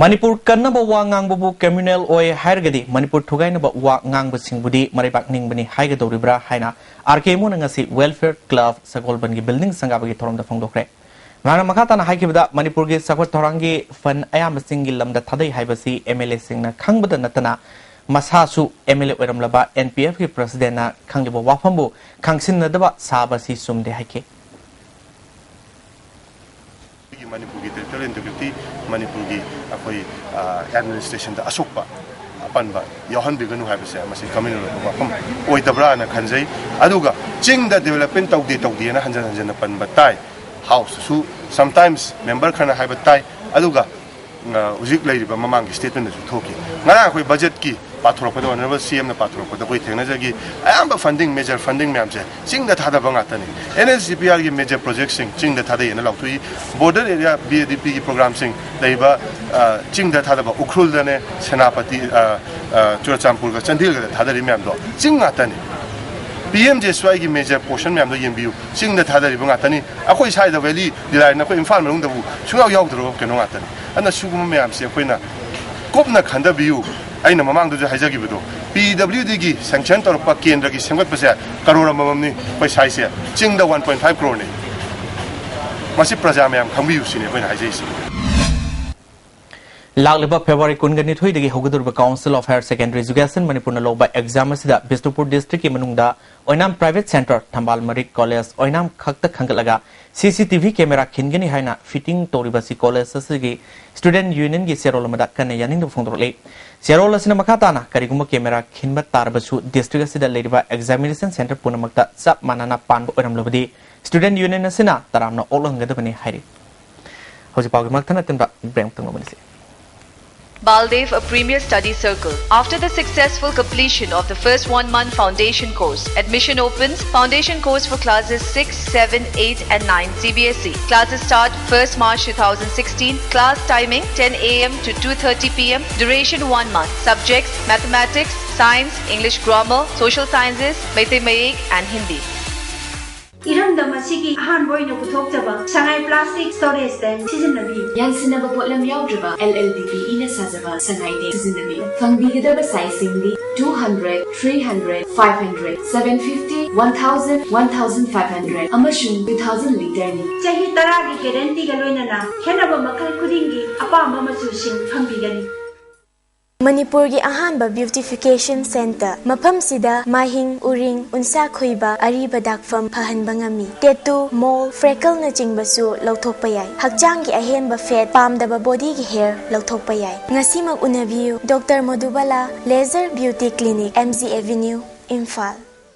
ꯃꯅꯤꯄꯨꯔ ꯀꯟꯅꯕ ꯋꯥ ꯉꯥꯡꯕꯕꯨ ꯀ꯭ꯔꯤꯃꯤꯅꯦꯜ ꯑꯣꯏ ꯍꯥꯏꯔꯒꯗꯤ ꯃꯅꯤꯄꯨꯔ ꯊꯨꯒꯥꯏꯅꯕ ꯋꯥ ꯉꯥꯡꯕꯁꯤꯡꯕꯨꯗꯤ ꯃꯔꯩꯕꯥꯛ ꯅꯤꯡꯕꯅꯤ ꯍꯥꯏꯒꯗꯧꯔꯤꯕ꯭ꯔꯥ ꯍꯥꯏꯅ ꯑꯥꯔ ꯀꯦ ꯏꯃꯣꯅ ꯉꯁꯤ ꯋꯦꯜꯐꯤꯌꯔ ꯀ꯭ꯂꯕ ꯁꯒꯣꯜꯕꯟꯒꯤ ꯕꯤꯜꯗꯤꯡ ꯁꯪꯒꯥꯕꯒꯤ ꯊꯧꯔꯝꯗ ꯐꯣꯡꯗꯣꯛꯈ꯭ꯔꯦ꯫ ꯃꯍꯥꯛꯅ ꯃꯈꯥ ꯇꯥꯅ ꯍꯥꯏꯈꯤꯕꯗ, ꯃꯅꯤꯄꯨꯔꯒꯤ ꯆꯥꯎꯈꯠ ꯊꯧꯔꯥꯡꯒꯤ ꯐꯟ ꯑꯌꯥꯝꯕꯁꯤꯡꯒꯤ ꯂꯝꯗ ꯊꯥꯗꯩ ꯍꯥꯏꯕꯁꯤ ꯑꯦꯝ ꯑꯦꯜ ꯑꯦꯁꯤꯡꯅ ꯈꯪꯕꯗ ꯅꯠꯇꯅ ꯃꯁꯥꯁꯨ ꯑꯦꯝ ꯑꯦꯜ ꯑꯦ ꯑꯣꯏꯔꯝꯂꯕ ꯑꯦꯟ ꯄꯤ ꯑꯦꯐꯀꯤ ꯄ꯭ꯔꯁꯤꯗꯦꯟꯅ ꯈꯪꯂꯤꯕ ꯋꯥꯐꯝꯕꯨ ꯈꯪꯁꯤꯟꯅꯗꯕ ꯁꯥꯕꯁꯤ ꯆꯨꯝꯗꯦ ꯍꯥꯏꯈꯤ꯫ ꯑꯩꯈꯣꯏꯒꯤ ꯃꯅꯤꯄꯨꯔꯒꯤ ꯇꯦꯔꯤꯇꯣꯔꯤꯌꯦꯜ ꯏꯟꯇꯤꯒ꯭ꯔꯤꯇꯤ, ꯃꯅꯤꯄꯨꯔꯒꯤ ꯑꯩꯈꯣꯏ, ꯑ, ꯑꯦꯗꯃꯤꯅꯤꯁꯇ꯭ꯔꯦꯁꯟꯗ ꯑꯁꯣꯛꯄ ꯑꯄꯟꯕ ꯌꯥꯎꯍꯟꯕꯤꯒꯅꯨ ꯍꯥꯏꯕꯁꯦ ꯃꯁꯤ ꯀ꯭ꯔꯤꯃꯤꯅꯦꯜ ꯑꯣꯏꯕ ꯋꯥꯐꯝ ꯑꯣꯏꯗꯕ꯭ꯔꯥꯅ ꯈꯟꯖꯩ꯫ ꯑꯗꯨꯒ ꯆꯤꯡꯗ ꯗꯤꯕꯦꯂꯞꯃꯦꯟ ꯇꯧꯗꯦ ꯇꯧꯗꯦꯅ ꯍꯟꯖꯟ ꯍꯟꯖꯟꯅ ꯄꯟꯕ ꯇꯥꯏ꯫ ꯍꯥꯎꯁꯇꯁꯨ ꯁꯝꯇꯥꯏꯝꯁ ꯃꯦꯝꯕꯔ ꯈꯔꯅ ꯍꯥꯏꯕ ꯇꯥꯏ꯫ ꯑꯗꯨꯒ, ꯑ, ꯍꯧꯖꯤꯛ ꯂꯩꯔꯤꯕ ꯃꯃꯥꯡꯒꯤ ꯁ꯭ꯇꯦꯠꯃꯦꯟꯗꯁꯨ ꯊꯣꯛꯈꯤ꯫ ꯉꯔꯥꯡ ꯑꯩꯈꯣꯏ ꯕꯖꯦꯠꯀꯤ ꯄꯥꯊꯣꯔꯛꯄꯗ, ꯑꯣꯅꯔꯦꯕꯜ ꯁꯤ ꯑꯦꯝꯅ ꯄꯥꯊꯣꯔꯛꯄꯗ ꯑꯩꯈꯣꯏ ꯊꯦꯡꯅꯖꯈꯤ꯫ ꯑꯌꯥꯝꯕ ꯐꯟꯗꯤꯡ, ꯃꯦꯖꯔ ꯐꯟꯗꯤꯡ ꯃꯌꯥꯝꯁꯦ ꯆꯤꯡꯗ ꯊꯥꯗꯕ ꯉꯥꯛꯇꯅꯤ꯫ And S D P ꯑꯥꯔꯒꯤ major ꯄ꯭ꯔꯣꯖꯦꯛꯁꯤꯡ ꯆꯤꯡꯗ ꯊꯥꯗꯩꯑꯅ ꯂꯥꯎꯊꯣꯛꯏ꯫ ꯕꯣꯔꯗꯔ ꯑꯦꯔꯤꯌꯥ ꯕꯤ ꯑꯦ ꯗꯤ ꯄꯤꯒꯤ ꯄ꯭ꯔꯣꯒ꯭ꯔꯥꯝꯁꯤꯡ ꯂꯩꯕ, ꯑ, ꯆꯤꯡꯗ ꯊꯥꯗꯕ ꯎꯈ꯭ꯔꯨꯜꯗꯅꯦ, ꯁꯦꯅꯥꯄꯇꯤ, ꯑ, ꯑ, ꯆꯨꯔꯆꯥꯟꯄꯨꯔꯒ ꯆꯥꯟꯗꯤꯒꯜꯒꯗ ꯊꯥꯗꯔꯤ ꯃꯌꯥꯝꯗꯣ ꯆꯤꯡ ꯉꯥꯛꯇꯅꯤ꯫ ꯄꯤ ꯑꯦꯝ ꯖꯦ ꯑꯦꯁ ꯋꯥꯏꯒꯤ ꯃꯦꯖꯔ ꯄꯣꯔꯁꯟ ꯃꯌꯥꯝꯗꯣ ꯌꯦꯡꯕꯤꯌꯨ, ꯆꯤꯡꯗ ꯊꯥꯗꯔꯤꯕ ꯉꯥꯛꯇꯅꯤ꯫ ꯑꯩꯈꯣꯏ ꯁ꯭ꯋꯥꯏꯗ ꯚꯦꯂꯤ ꯗꯤꯂꯥꯏꯟ ꯑꯩꯈꯣꯏ ꯏꯝꯐꯥꯜ ꯃꯅꯨꯡꯗꯕꯨ ꯁꯨꯡꯌꯥꯎ ꯌꯥꯎꯗ꯭ꯔꯕ ꯀꯩꯅꯣ ꯉꯥꯛꯇꯅꯤ꯫ ꯑꯗꯨꯅ ꯁꯤꯒꯨꯝꯕ ꯃꯌꯥꯝꯁꯦ ꯑꯩꯈꯣꯏꯅ ꯀꯨꯞꯅ ꯈꯟꯊꯕꯤꯌꯨ꯫ ꯑꯩꯅ ꯃꯃꯥꯡꯗꯁꯨ ꯍꯥꯏꯖꯈꯤꯕꯗꯣ, ꯄꯤ ꯗꯕ꯭ꯂꯤꯎ ꯗꯤꯒꯤ ꯁꯦꯡꯁꯟ ꯇꯧꯔꯛꯄ ꯀꯦꯟꯗ꯭ꯔꯒꯤ ꯁꯦꯝꯒꯠꯄꯁꯦ ꯀꯔꯣꯔ ꯑꯃꯃꯝꯅꯤ ꯑꯩꯈꯣꯏ ꯁꯥꯏꯁꯦ, ꯆꯤꯡꯗ ꯋꯥꯟ ꯄꯣꯏꯟ ꯐꯥꯏꯚ ꯀ꯭ꯔꯣꯔꯅꯤ꯫ ꯃꯁꯤ ꯄ꯭ꯔꯖꯥ ꯃꯌꯥꯝ ꯈꯪꯕꯤꯌꯨ ꯁꯤꯅꯤ ꯑꯩꯈꯣꯏꯅ ꯍꯥꯏꯖꯔꯤꯁꯤ꯫ ꯂꯥꯛꯂꯤꯕ ꯐꯦꯕ꯭ꯔꯨꯋꯥꯔꯤ ꯀꯨꯟꯒ ꯅꯤꯊꯣꯏꯗꯒꯤ ꯍꯧꯒꯗꯧꯔꯤꯕ Council of Higher Secondary Education ꯃꯅꯤꯄꯨꯔꯅ ꯂꯧꯕ ꯑꯦꯛꯖꯥꯝ ꯑꯁꯤꯗ ꯕꯤꯁꯅꯨꯄꯨꯔ ꯗꯤꯁꯇ꯭ꯔꯤꯛꯀꯤ ꯃꯅꯨꯡꯗ ꯑꯣꯏꯅꯥꯝ ꯄ꯭ꯔꯥꯏꯚꯦꯠ ꯁꯦꯟꯇꯔ, ꯊꯝꯕꯥꯜ ꯃꯔꯤꯛ ꯀꯣꯂꯦꯖ ꯑꯣꯏꯅꯥꯝ ꯈꯛꯇ ꯈꯟꯒꯠꯂꯒ ꯁꯤ ꯁꯤ ꯇꯤ ꯚꯤ ꯀꯦꯃꯦꯔꯥ ꯈꯤꯟꯒꯅꯤ ꯍꯥꯏꯅ ꯐꯤꯇꯤꯡ ꯇꯧꯔꯤꯕ ꯑꯁꯤ ꯀꯣꯂꯦꯖ ꯑꯁꯤꯒꯤ ꯁ꯭ꯇꯨꯗꯦꯟꯠ ꯌꯨꯅꯤꯌꯟꯒꯤ ꯆꯦꯔꯣꯜ ꯑꯃꯗ ꯀꯟꯅ ꯌꯥꯅꯤꯡꯗꯕ ꯐꯣꯡꯗꯣꯔꯛꯂꯤ꯫ ꯆꯦꯔꯣꯜ ꯑꯁꯤꯅ ꯃꯈꯥ ꯇꯥꯅ ꯀꯔꯤꯒꯨꯝꯕ ꯀꯦꯃꯦꯔꯥ ꯈꯤꯟꯕ ꯇꯥꯔꯕꯁꯨ ꯗꯤꯁꯇ꯭ꯔꯤꯛ ꯑꯁꯤꯗ ꯂꯩꯔꯤꯕ ꯑꯦꯛꯖꯥꯃꯤꯅꯦꯁꯟ ꯁꯦꯟꯇꯔ ꯄꯨꯝꯅꯃꯛꯇ ꯆꯞ ꯃꯥꯟꯅꯅ ꯄꯥꯟꯕ ꯑꯣꯏꯔꯝꯂꯕꯗꯤ ꯁ꯭ꯇꯨꯗꯦꯟꯠ ꯌꯨꯅꯤꯌꯟ ꯑꯁꯤꯅ ꯇꯔꯥꯝꯅ ꯑꯣꯛꯂꯍꯟꯒꯗꯕꯅꯤ ꯍꯥꯏꯔꯤ꯫ ꯍꯧꯖꯤꯛ ꯄꯥꯎꯒꯤ ꯃꯔꯛ ꯊꯠꯅ ꯇꯤꯟꯕ ꯕ꯭ꯔꯦꯛ ꯑꯃꯇꯪ ꯂꯧꯃꯤꯟꯅꯁꯤ꯫ Baldev, a premier study circle. After the successful completion of the first one month foundation course, admission opens. Foundation course for classes six, seven, eight, and nine C B S E. Classes start first March two thousand sixteen. Class timing ten a m to two thirty p m. Duration one month. Subjects: mathematics, science, English grammar, social sciences, Meitei Mayek, and Hindi. ꯏꯔꯝꯗꯝ ꯑꯁꯤꯒꯤ ꯑꯍꯥꯟꯕ ꯑꯣꯏꯅ ꯄꯨꯊꯣꯛꯆꯕ ꯁꯉꯥꯏ plastic storage ꯇꯦꯡ ꯁꯤꯖꯤꯟꯅꯕꯤꯌꯨ꯫ ꯌꯥꯟꯁꯤꯟꯅꯕ ꯄꯣꯠꯂꯝ ꯌꯥꯎꯗ꯭ꯔꯕ L L D B ꯏꯅ ꯁꯥꯖꯕ ꯁꯉꯥꯏ ꯇꯦꯡ ꯁꯤꯖꯤꯟꯅꯕꯤꯌꯨ꯫ ꯐꯪꯕꯤꯒꯗꯕ ꯁꯥꯏꯖꯁꯤꯡꯗꯤ two hundred, three hundred, five hundred, seven fifty, one thousand, one thousand five hundred ꯑꯃꯁꯨꯡ two thousand ꯂꯤꯇꯔꯅꯤ꯫ ꯆꯍꯤ ꯇꯔꯥꯒꯤ ꯒꯦꯔꯦꯟꯇꯤꯒ ꯂꯣꯏꯅꯅ ꯈꯦꯠꯅꯕ ꯃꯈꯜ ꯈꯨꯗꯤꯡꯒꯤ ꯑꯄꯥꯝꯕ ꯃꯆꯨꯁꯤꯡ ꯐꯪꯕꯤꯒꯅꯤ꯫ ꯃꯅꯤꯄꯨꯔꯒꯤ ꯑꯍꯥꯟꯕ ꯕ꯭ꯌꯨꯇꯤꯐꯤꯀꯦꯁꯟ ꯁꯦꯟꯇꯔ꯫ ꯃꯐꯝꯁꯤꯗ ꯃꯥꯏꯍꯤꯡ, ꯎꯔꯤꯡ, ꯎꯟꯁꯥ ꯈꯨꯏꯕ, ꯑꯔꯤꯕ ꯗꯥꯛꯐꯝ ꯐꯍꯟꯕ ꯉꯝꯃꯤ꯫ ꯇꯦꯇꯨ, ꯃꯣꯜ, ꯐ꯭ꯔꯦꯀꯜꯅꯆꯤꯡꯕꯁꯨ ꯂꯧꯊꯣꯛꯄ ꯌꯥꯏ꯫ ꯍꯛꯆꯥꯡꯒꯤ ꯑꯍꯦꯟꯕ ꯐꯦꯠ, ꯄꯥꯝꯗꯕ ꯕꯣꯗꯤꯒꯤ ꯍꯦꯌꯔ ꯂꯧꯊꯣꯛꯄ ꯌꯥꯏ꯫ ꯉꯁꯤꯃꯛ ꯎꯅꯕꯤꯌꯨ, doctor Modubala laser beauty clinic, M G Avenue, Imphal.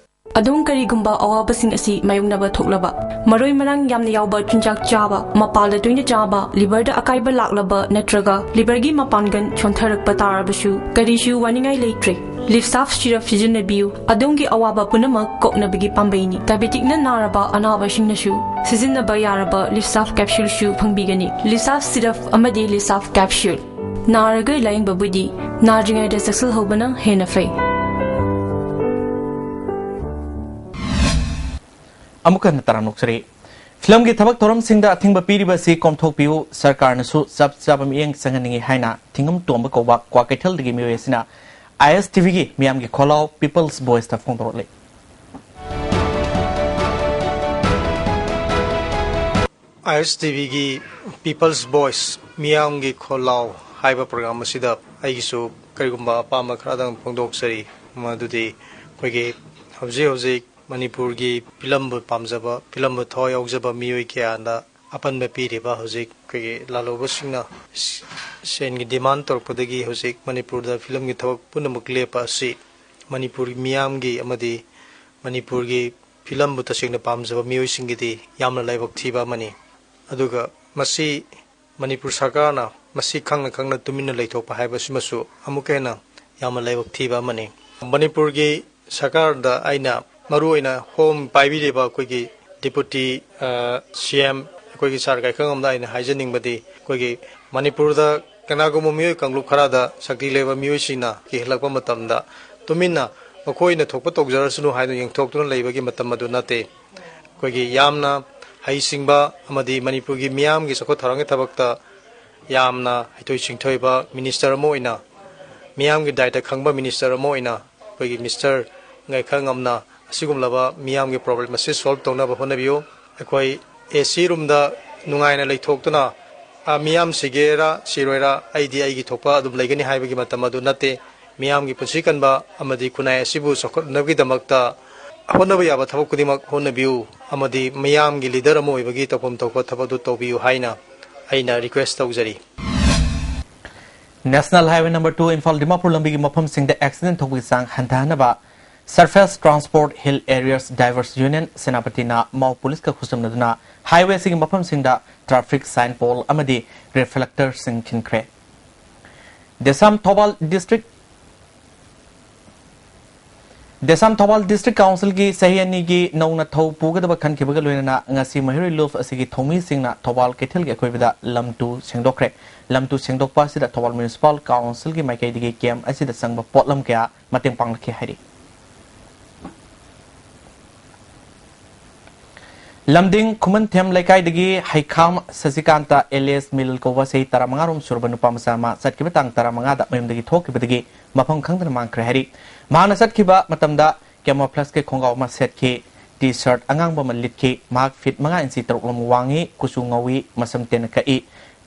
ꯑꯗꯣꯝ ꯀꯔꯤꯒꯨꯝꯕ ꯑꯋꯥꯕꯁꯤꯡ ꯑꯁꯤ ꯃꯥꯌꯣꯛꯅꯕ ꯊꯣꯛꯂꯕ, ꯃꯔꯣꯏ ꯃꯔꯥꯡ ꯌꯥꯝꯅ ꯌꯥꯎꯕ ꯆꯤꯟꯖꯥꯛ ꯆꯥꯕ, ꯃꯄꯥꯜꯗ ꯇꯣꯏꯅ ꯆꯥꯕ, ꯂꯤꯚꯔꯗ ꯑꯀꯥꯏꯕ ꯂꯥꯛꯂꯕ ꯅꯠꯇ꯭ꯔꯒ ꯂꯤꯚꯔꯒꯤ ꯃꯄꯥꯡꯒꯜ ꯁꯣꯟꯊꯔꯛꯄ ꯇꯥꯔꯕꯁꯨ ꯀꯔꯤꯁꯨ ꯋꯥꯅꯤꯡꯉꯥꯏ ꯂꯩꯇ꯭ꯔꯦ꯫ ꯂꯤꯞꯁꯥꯐ ꯁꯤꯔꯞ ꯁꯤꯖꯤꯟꯅꯕꯤꯌꯨ꯫ ꯑꯗꯣꯝꯒꯤ ꯑꯋꯥꯕ ꯄꯨꯝꯅꯃꯛ ꯀꯣꯛꯅꯕꯒꯤ ꯄꯥꯝꯕꯩꯅꯤ꯫ ꯗꯥꯏꯕꯦꯇꯤꯛꯅ ꯅꯥꯔꯕ ꯑꯅꯥꯕꯁꯤꯡꯅꯁꯨ ꯁꯤꯖꯤꯟꯅꯕ ꯌꯥꯔꯕ ꯂꯤꯞꯁꯥꯐ ꯀꯦꯞꯁꯨꯜꯁꯨ ꯐꯪꯕꯤꯒꯅꯤ꯫ ꯂꯤꯞꯁꯥꯐ ꯁꯤꯔꯞ ꯑꯃꯗꯤ ꯂꯤꯞꯁꯥꯐ ꯀꯦꯞꯁꯨꯜ꯫ ꯅꯥꯔꯒ ꯂꯥꯌꯦꯡꯕꯕꯨꯗꯤ ꯅꯥꯗ꯭ꯔꯤꯉꯩꯗ ꯆꯦꯛꯁꯤꯜꯍꯧꯕꯅ ꯍꯦꯟꯅ ꯐꯩ꯫ ꯑꯃꯨꯛ ꯍꯟꯅ ꯇꯔꯥꯝꯅ ꯑꯣꯛꯆꯔꯤ꯫ ꯐꯤꯂꯝꯒꯤ ꯊꯕꯛ ꯊꯧꯔꯝꯁꯤꯡꯗ ꯑꯊꯤꯡꯕ ꯄꯤꯔꯤꯕ ꯑꯁꯤ ꯀꯣꯝꯊꯣꯛꯄꯤꯌꯨ, ꯁꯔꯀꯥꯔꯅꯁꯨ ꯆꯞ ꯆꯥꯕ ꯃꯤꯠꯌꯦꯡ ꯆꯪꯍꯟꯅꯤꯡꯏ ꯍꯥꯏꯅ ꯊꯤꯡꯉꯝ ꯇꯣꯝꯕ ꯀꯧꯕ ꯀ꯭ꯋꯥꯀꯩꯊꯦꯜꯗꯒꯤ ꯃꯤꯑꯣꯏ ꯑꯁꯤꯅ I S T V ꯒꯤ ꯃꯤꯌꯥꯝꯒꯤ ꯈꯣꯜꯂꯥꯎ People's Voice ꯇ ꯐꯣꯡꯗꯣꯔꯛꯂꯤ꯫ I S T V ꯒꯤ People's Voice ꯃꯤꯌꯥꯝꯒꯤ ꯈꯣꯜꯂꯥꯎ ꯍꯥꯏꯕ ꯄ꯭ꯔꯣꯒ꯭ꯔꯥꯝ ꯑꯁꯤꯗ ꯑꯩꯒꯤꯁꯨ ꯀꯔꯤꯒꯨꯝꯕ ꯑꯄꯥꯝꯕ ꯈꯔꯗꯪ ꯐꯣꯡꯗꯣꯛꯆꯔꯤ꯫ ꯃꯗꯨꯗꯤ ꯑꯩꯈꯣꯏꯒꯤ ꯍꯧꯖꯤꯛ ꯍꯧꯖꯤꯛ ꯃꯅꯤꯄꯨꯔꯒꯤ ꯐꯤꯂꯝꯕꯨ ꯄꯥꯝꯖꯕ, ꯐꯤꯂꯝꯕꯨ ꯊꯋꯥꯏ ꯌꯥꯎꯖꯕ ꯃꯤꯑꯣꯏ ꯀꯌꯥꯗ ꯑꯄꯟꯕ ꯄꯤꯔꯤꯕ ꯍꯧꯖꯤꯛ ꯑꯩꯈꯣꯏꯒꯤ ꯂꯥꯜꯍꯧꯕꯁꯤꯡꯅ ꯁꯦꯟꯒꯤ ꯗꯤꯃꯥꯟ ꯇꯧꯔꯛꯄꯗꯒꯤ ꯍꯧꯖꯤꯛ ꯃꯅꯤꯄꯨꯔꯗ ꯐꯤꯂꯝꯒꯤ ꯊꯕꯛ ꯄꯨꯝꯅꯃꯛ ꯂꯦꯞꯄ ꯑꯁꯤ ꯃꯅꯤꯄꯨꯔꯒꯤ ꯃꯤꯌꯥꯝꯒꯤ ꯑꯃꯗꯤ ꯃꯅꯤꯄꯨꯔꯒꯤ ꯐꯤꯂꯝꯕꯨ ꯇꯁꯦꯡꯅ ꯄꯥꯝꯖꯕ ꯃꯤꯑꯣꯏꯁꯤꯡꯒꯤꯗꯤ ꯌꯥꯝꯅ ꯂꯥꯏꯕꯛ ꯊꯤꯕ ꯑꯃꯅꯤ꯫ ꯑꯗꯨꯒ ꯃꯁꯤ ꯃꯅꯤꯄꯨꯔ ꯁꯔꯀꯥꯔꯅ ꯃꯁꯤ ꯈꯪꯅ ꯈꯪꯅ ꯇꯨꯃꯤꯟꯅ ꯂꯩꯊꯣꯛꯄ ꯍꯥꯏꯕꯁꯤꯃꯁꯨ ꯑꯃꯨꯛꯀ ꯍꯦꯟꯅ ꯌꯥꯝꯅ ꯂꯥꯏꯕꯛ ꯊꯤꯕ ꯑꯃꯅꯤ꯫ ꯃꯅꯤꯄꯨꯔꯒꯤ ꯁꯔꯀꯥꯔꯗ ꯑꯩꯅ ꯃꯔꯨꯑꯣꯏꯅ ꯍꯣꯝ ꯄꯥꯏꯕꯤꯔꯤꯕ ꯑꯩꯈꯣꯏꯒꯤ ꯗꯤꯄꯨꯇꯤ, ꯑ, ꯁꯤ ꯑꯦꯝ, ꯑꯩꯈꯣꯏꯒꯤ ꯁꯥꯔ ꯒꯥꯏꯈꯪꯉꯝꯗ ꯑꯩꯅ ꯍꯥꯏꯖꯅꯤꯡꯕꯗꯤ, ꯑꯩꯈꯣꯏꯒꯤ ꯃꯅꯤꯄꯨꯔꯗ ꯀꯅꯥꯒꯨꯝꯕ ꯃꯤꯑꯣꯏ ꯀꯥꯡꯂꯨꯞ ꯈꯔꯗ ꯁꯛꯇꯤ ꯂꯩꯕ ꯃꯤꯑꯣꯏꯁꯤꯡꯅ ꯀꯤꯍꯜꯂꯛꯄ ꯃꯇꯝꯗ ꯇꯨꯃꯤꯟꯅ ꯃꯈꯣꯏꯅ ꯊꯣꯛꯄ ꯇꯧꯖꯔꯁꯅꯨ ꯍꯥꯏꯗꯨꯅ ꯌꯦꯡꯊꯣꯛꯇꯨꯅ ꯂꯩꯕꯒꯤ ꯃꯇꯝ ꯑꯗꯨ ꯅꯠꯇꯦ꯫ ꯑꯩꯈꯣꯏꯒꯤ ꯌꯥꯝꯅ ꯍꯩꯁꯤꯡꯕ ꯑꯃꯗꯤ ꯃꯅꯤꯄꯨꯔꯒꯤ ꯃꯤꯌꯥꯝꯒꯤ ꯆꯥꯎꯈꯠ ꯊꯧꯔꯥꯡꯒꯤ ꯊꯕꯛꯇ ꯌꯥꯝꯅ ꯍꯩꯊꯣꯏ ꯁꯤꯡꯊꯣꯏꯕ ꯃꯤꯅꯤꯁꯇꯔ ꯑꯃ ꯑꯣꯏꯅ, ꯃꯤꯌꯥꯝꯒꯤ ꯗꯥꯏꯇ ꯈꯪꯕ ꯃꯤꯅꯤꯁꯇꯔ ꯑꯃ ꯑꯣꯏꯅ ꯑꯩꯈꯣꯏꯒꯤ ꯃꯤꯁꯇꯔ ꯒꯥꯏꯈꯪꯉꯝꯅ ꯑꯁꯤꯒꯨꯝꯂꯕ ꯃꯤꯌꯥꯝꯒꯤ ꯄ꯭ꯔꯣꯕ꯭ꯂꯦꯝ ꯑꯁꯤ ꯁꯣꯜꯕ ꯇꯧꯅꯕ ꯍꯣꯠꯅꯕꯤꯌꯨ꯫ ꯑꯩꯈꯣꯏ ꯑꯦ ꯁꯤ ꯔꯨꯝꯗ ꯅꯨꯡꯉꯥꯏꯅ ꯂꯩꯊꯣꯛꯇꯨꯅ, "ꯑ, ꯃꯤꯌꯥꯝ ꯁꯤꯒꯦꯔꯥ ꯁꯤꯔꯣꯏꯔꯥ, ꯑꯩꯗꯤ ꯑꯩꯒꯤ ꯊꯣꯛꯄ ꯑꯗꯨꯝ ꯂꯩꯒꯅꯤ" ꯍꯥꯏꯕꯒꯤ ꯃꯇꯝ ꯑꯗꯨ ꯅꯠꯇꯦ꯫ ꯃꯤꯌꯥꯝꯒꯤ ꯄꯨꯟꯁꯤ ꯀꯟꯕ ꯑꯃꯗꯤ ꯈꯨꯟꯅꯥꯏ ꯑꯁꯤꯕꯨ ꯆꯥꯎꯈꯠꯅꯕꯒꯤꯗꯃꯛꯇ ꯍꯣꯠꯅꯕ ꯌꯥꯕ ꯊꯕꯛ ꯈꯨꯗꯤꯡꯃꯛ ꯍꯣꯠꯅꯕꯤꯌꯨ ꯑꯃꯗꯤ ꯃꯤꯌꯥꯝꯒꯤ ꯂꯤꯗꯔ ꯑꯃ ꯑꯣꯏꯕꯒꯤ ꯇꯧꯐꯝ ꯊꯣꯛꯄ ꯊꯕꯛ ꯑꯗꯨ ꯇꯧꯕꯤꯌꯨ ꯍꯥꯏꯅ ꯑꯩꯅ ꯔꯤꯀ꯭ꯋꯦꯁ ꯇꯧꯖꯔꯤ꯫ National Highway number two Imphal Dimapur ꯂꯝꯕꯤꯒꯤ ꯃꯐꯝꯁꯤꯡꯗ ꯑꯦꯛꯁꯤꯗꯦꯟ ꯊꯣꯛꯄꯒꯤ ꯆꯥꯡ ꯍꯟꯊꯍꯟꯅꯕ Surface Transport Hill Areas Drivers Union ꯁꯦꯅꯥꯄꯇꯤꯅ ꯃꯥꯎ ꯄꯨꯂꯤꯁꯀ ꯈꯨꯠꯁꯝꯅꯗꯨꯅ ꯍꯥꯏꯋꯦ ꯑꯁꯤꯒꯤ ꯃꯐꯝꯁꯤꯡꯗ ꯇ꯭ꯔꯥꯐꯤꯛ ꯁꯥꯏꯟ ꯄꯣꯜ ꯑꯃꯗꯤ ꯔꯤꯐ꯭ꯂꯦꯛꯇꯔꯁꯤꯡ ꯈꯤꯟꯈ꯭ꯔꯦ꯫ ꯗꯦꯁꯥꯝ ꯊꯧꯕꯥꯜ ꯗꯤꯁꯇ꯭ꯔꯤꯛ ꯗꯦꯁꯥꯝ ꯊꯧꯕꯥꯜ ꯗꯤꯁꯇ꯭ꯔꯤꯛ ꯀꯥꯎꯟꯁꯤꯜꯒꯤ ꯆꯍꯤ ꯑꯅꯤꯒꯤ ꯅꯧꯅ ꯊꯧ ꯄꯨꯒꯗꯕ ꯈꯟꯈꯤꯕꯒ ꯂꯣꯏꯅꯅ ꯉꯁꯤ ꯃꯍꯩꯔꯣꯏ ꯂꯨꯞ ꯑꯁꯤꯒꯤ ꯊꯧꯃꯤꯁꯤꯡꯅ ꯊꯧꯕꯥꯜ ꯀꯩꯊꯦꯜꯒꯤ ꯑꯀꯣꯏꯕꯗ ꯂꯝ ꯇꯨ ꯁꯦꯡꯗꯣꯛꯈ꯭ꯔꯦ꯫ ꯂꯝ ꯇꯨ ꯁꯦꯡꯗꯣꯛꯄ ꯑꯁꯤꯗ ꯊꯧꯕꯥꯜ ꯃ꯭ꯌꯨꯅꯤꯁꯤꯄꯥꯜ ꯀꯥꯎꯟꯁꯤꯜꯒꯤ ꯃꯥꯏꯀꯩꯗꯒꯤ ꯀꯦꯝ ꯑꯁꯤꯗ ꯆꯪꯕ ꯄꯣꯠꯂꯝ ꯀꯌꯥ ꯃꯇꯦꯡ ꯄꯥꯡꯂꯛꯈꯤ ꯍꯥꯏꯔꯤ꯫ ꯂꯝꯗꯤꯡ ꯈꯨꯃꯟꯊꯦꯝ ꯂꯩꯀꯥꯏꯗꯒꯤ ꯍꯩꯈꯥꯝ ꯁꯁꯤꯀꯥꯟꯇ ꯑꯦꯂꯤꯌꯥꯁ ꯃꯤꯜ ꯀꯧꯕ ꯆꯍꯤ ꯇꯔꯥꯃꯉꯥ ꯔꯣꯝ ꯁꯨꯔꯕ ꯅꯨꯄꯥ ꯃꯆꯥ ꯑꯃ ꯆꯠꯈꯤꯕ ꯇꯥꯡ ꯇꯔꯥꯃꯉꯥꯗ ꯃꯌꯨꯝꯗꯒꯤ ꯊꯣꯛꯈꯤꯕꯗꯒꯤ ꯃꯐꯝ ꯈꯪꯗꯅ ꯃꯥꯡꯈ꯭ꯔꯦ ꯍꯥꯏꯔꯤ꯫ ꯃꯍꯥꯛꯅ ꯆꯠꯈꯤꯕ ꯃꯇꯝꯗ camouflageꯀꯤ ꯈꯣꯡꯒ꯭ꯔꯥꯎ ꯑꯃ ꯁꯦꯠꯈꯤ, ꯇꯤ ꯁꯔꯠ ꯑꯉꯥꯡꯕ ꯑꯃ ꯂꯤꯠꯈꯤ꯫ ꯃꯍꯥꯛ ꯐꯤꯠ ꯃꯉꯥ ꯏꯟꯆꯤ ꯇꯔꯨꯛ ꯂꯣꯝ ꯋꯥꯡꯉꯤ, ꯀꯨꯆꯨ ꯉꯧꯏ, ꯃꯁꯝ ꯇꯦꯟꯅ ꯀꯛꯏ꯫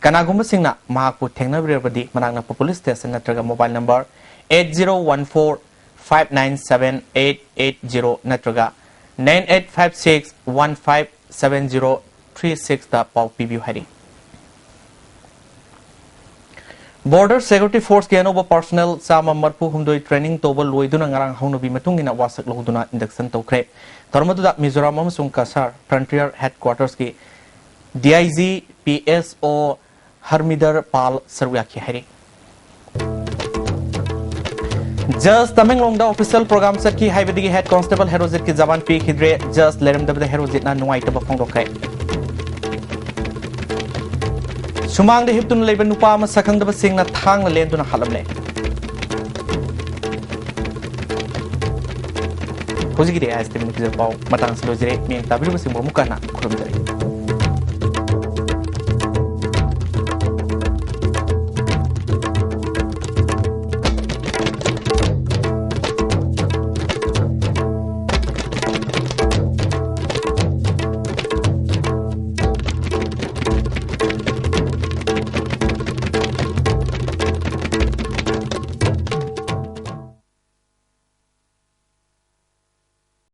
ꯀꯅꯥꯒꯨꯝꯕꯁꯤꯡꯅ ꯃꯍꯥꯛꯄꯨ ꯊꯦꯡꯅꯕꯤꯔꯕꯗꯤ ꯃꯅꯥꯛ ꯅꯛꯄ ꯄꯨꯂꯤꯁ ꯁ꯭ꯇꯦꯁꯟ ꯅꯠꯇ꯭ꯔꯒ mobile number eight zero one four five nine seven eight eight zero ꯅꯠꯇ꯭ꯔꯒ nine eight five six one five seven zero three sixꯇ ꯄꯥꯎ ꯄꯤꯕꯤꯌꯨ ꯍꯥꯏꯔꯤ꯫ Border Security Forceꯀꯤ ꯑꯅꯧꯕ personnel ꯆꯥꯝꯃ ꯃꯔꯤꯐꯨ ꯍꯨꯝꯗꯣꯏ training ꯇꯧꯕ ꯂꯣꯏꯗꯨꯅ ꯉꯔꯥꯡ ꯍꯧꯅꯕꯤ ꯃꯇꯨꯡ ꯏꯟꯅ ꯋꯥꯁꯛ ꯂꯧꯗꯨꯅ induction ꯇꯧꯈ꯭ꯔꯦ꯫ ꯊꯧꯔꯝ ꯑꯗꯨꯗ ꯃꯤꯖꯣꯔꯥꯝ ꯑꯃꯁꯨꯡ Cachar Frontier Headquartersꯀꯤ D I G P S O Harmandir ꯄꯥꯜ ꯁꯔꯨꯛ ꯌꯥꯈꯤ ꯍꯥꯏꯔꯤ꯫ ꯖꯁ ꯇꯃꯦꯡꯂꯣꯡꯗ ꯑꯣꯐꯤꯁꯤꯌꯦꯜ ꯄ꯭ꯔꯣꯒ꯭ꯔꯥꯝ ꯆꯠꯈꯤ ꯍꯥꯏꯕꯗꯒꯤ ꯍꯦꯗ ꯀꯣꯟꯁꯇꯦꯕꯜ ꯍꯦꯔꯣꯖꯤꯠꯀꯤ ꯖꯋꯥꯟ ꯄꯤꯈꯤꯗ꯭ꯔꯦ꯫ ꯖꯁ ꯂꯩꯔꯝꯗꯕꯗ ꯍꯦꯔꯣꯖꯤꯠꯅ ꯅꯨꯡꯉꯥꯏꯇꯕ ꯐꯣꯡꯗꯣꯛꯈ꯭ꯔꯦ꯫ ꯁꯨꯃꯥꯡꯗ ꯍꯤꯞꯇꯨꯅ ꯂꯩꯕ ꯅꯨꯄꯥ ꯑꯃ ꯁꯛꯈꯪꯗꯕꯁꯤꯡꯅ ꯊꯥꯡꯅ ꯂꯦꯟꯗꯨꯅ ꯍꯥꯠꯂꯝꯂꯦ꯫ ꯍꯧꯖꯤꯛꯀꯤꯗꯤ ꯑꯥꯏ ꯑꯦꯁ ꯇꯤ ꯚꯤꯅ ꯄꯤꯖꯕ ꯄꯥꯎ ꯃꯇꯥꯡꯁꯤ ꯂꯣꯏꯖꯔꯦ꯫ ꯃꯤꯠꯌꯦꯡ ꯇꯥꯕꯤꯔꯤꯕꯁꯤꯡꯕꯨ ꯑꯃꯨꯛ ꯍꯟꯅ ꯈꯨꯔꯨꯝꯖꯔꯤ꯫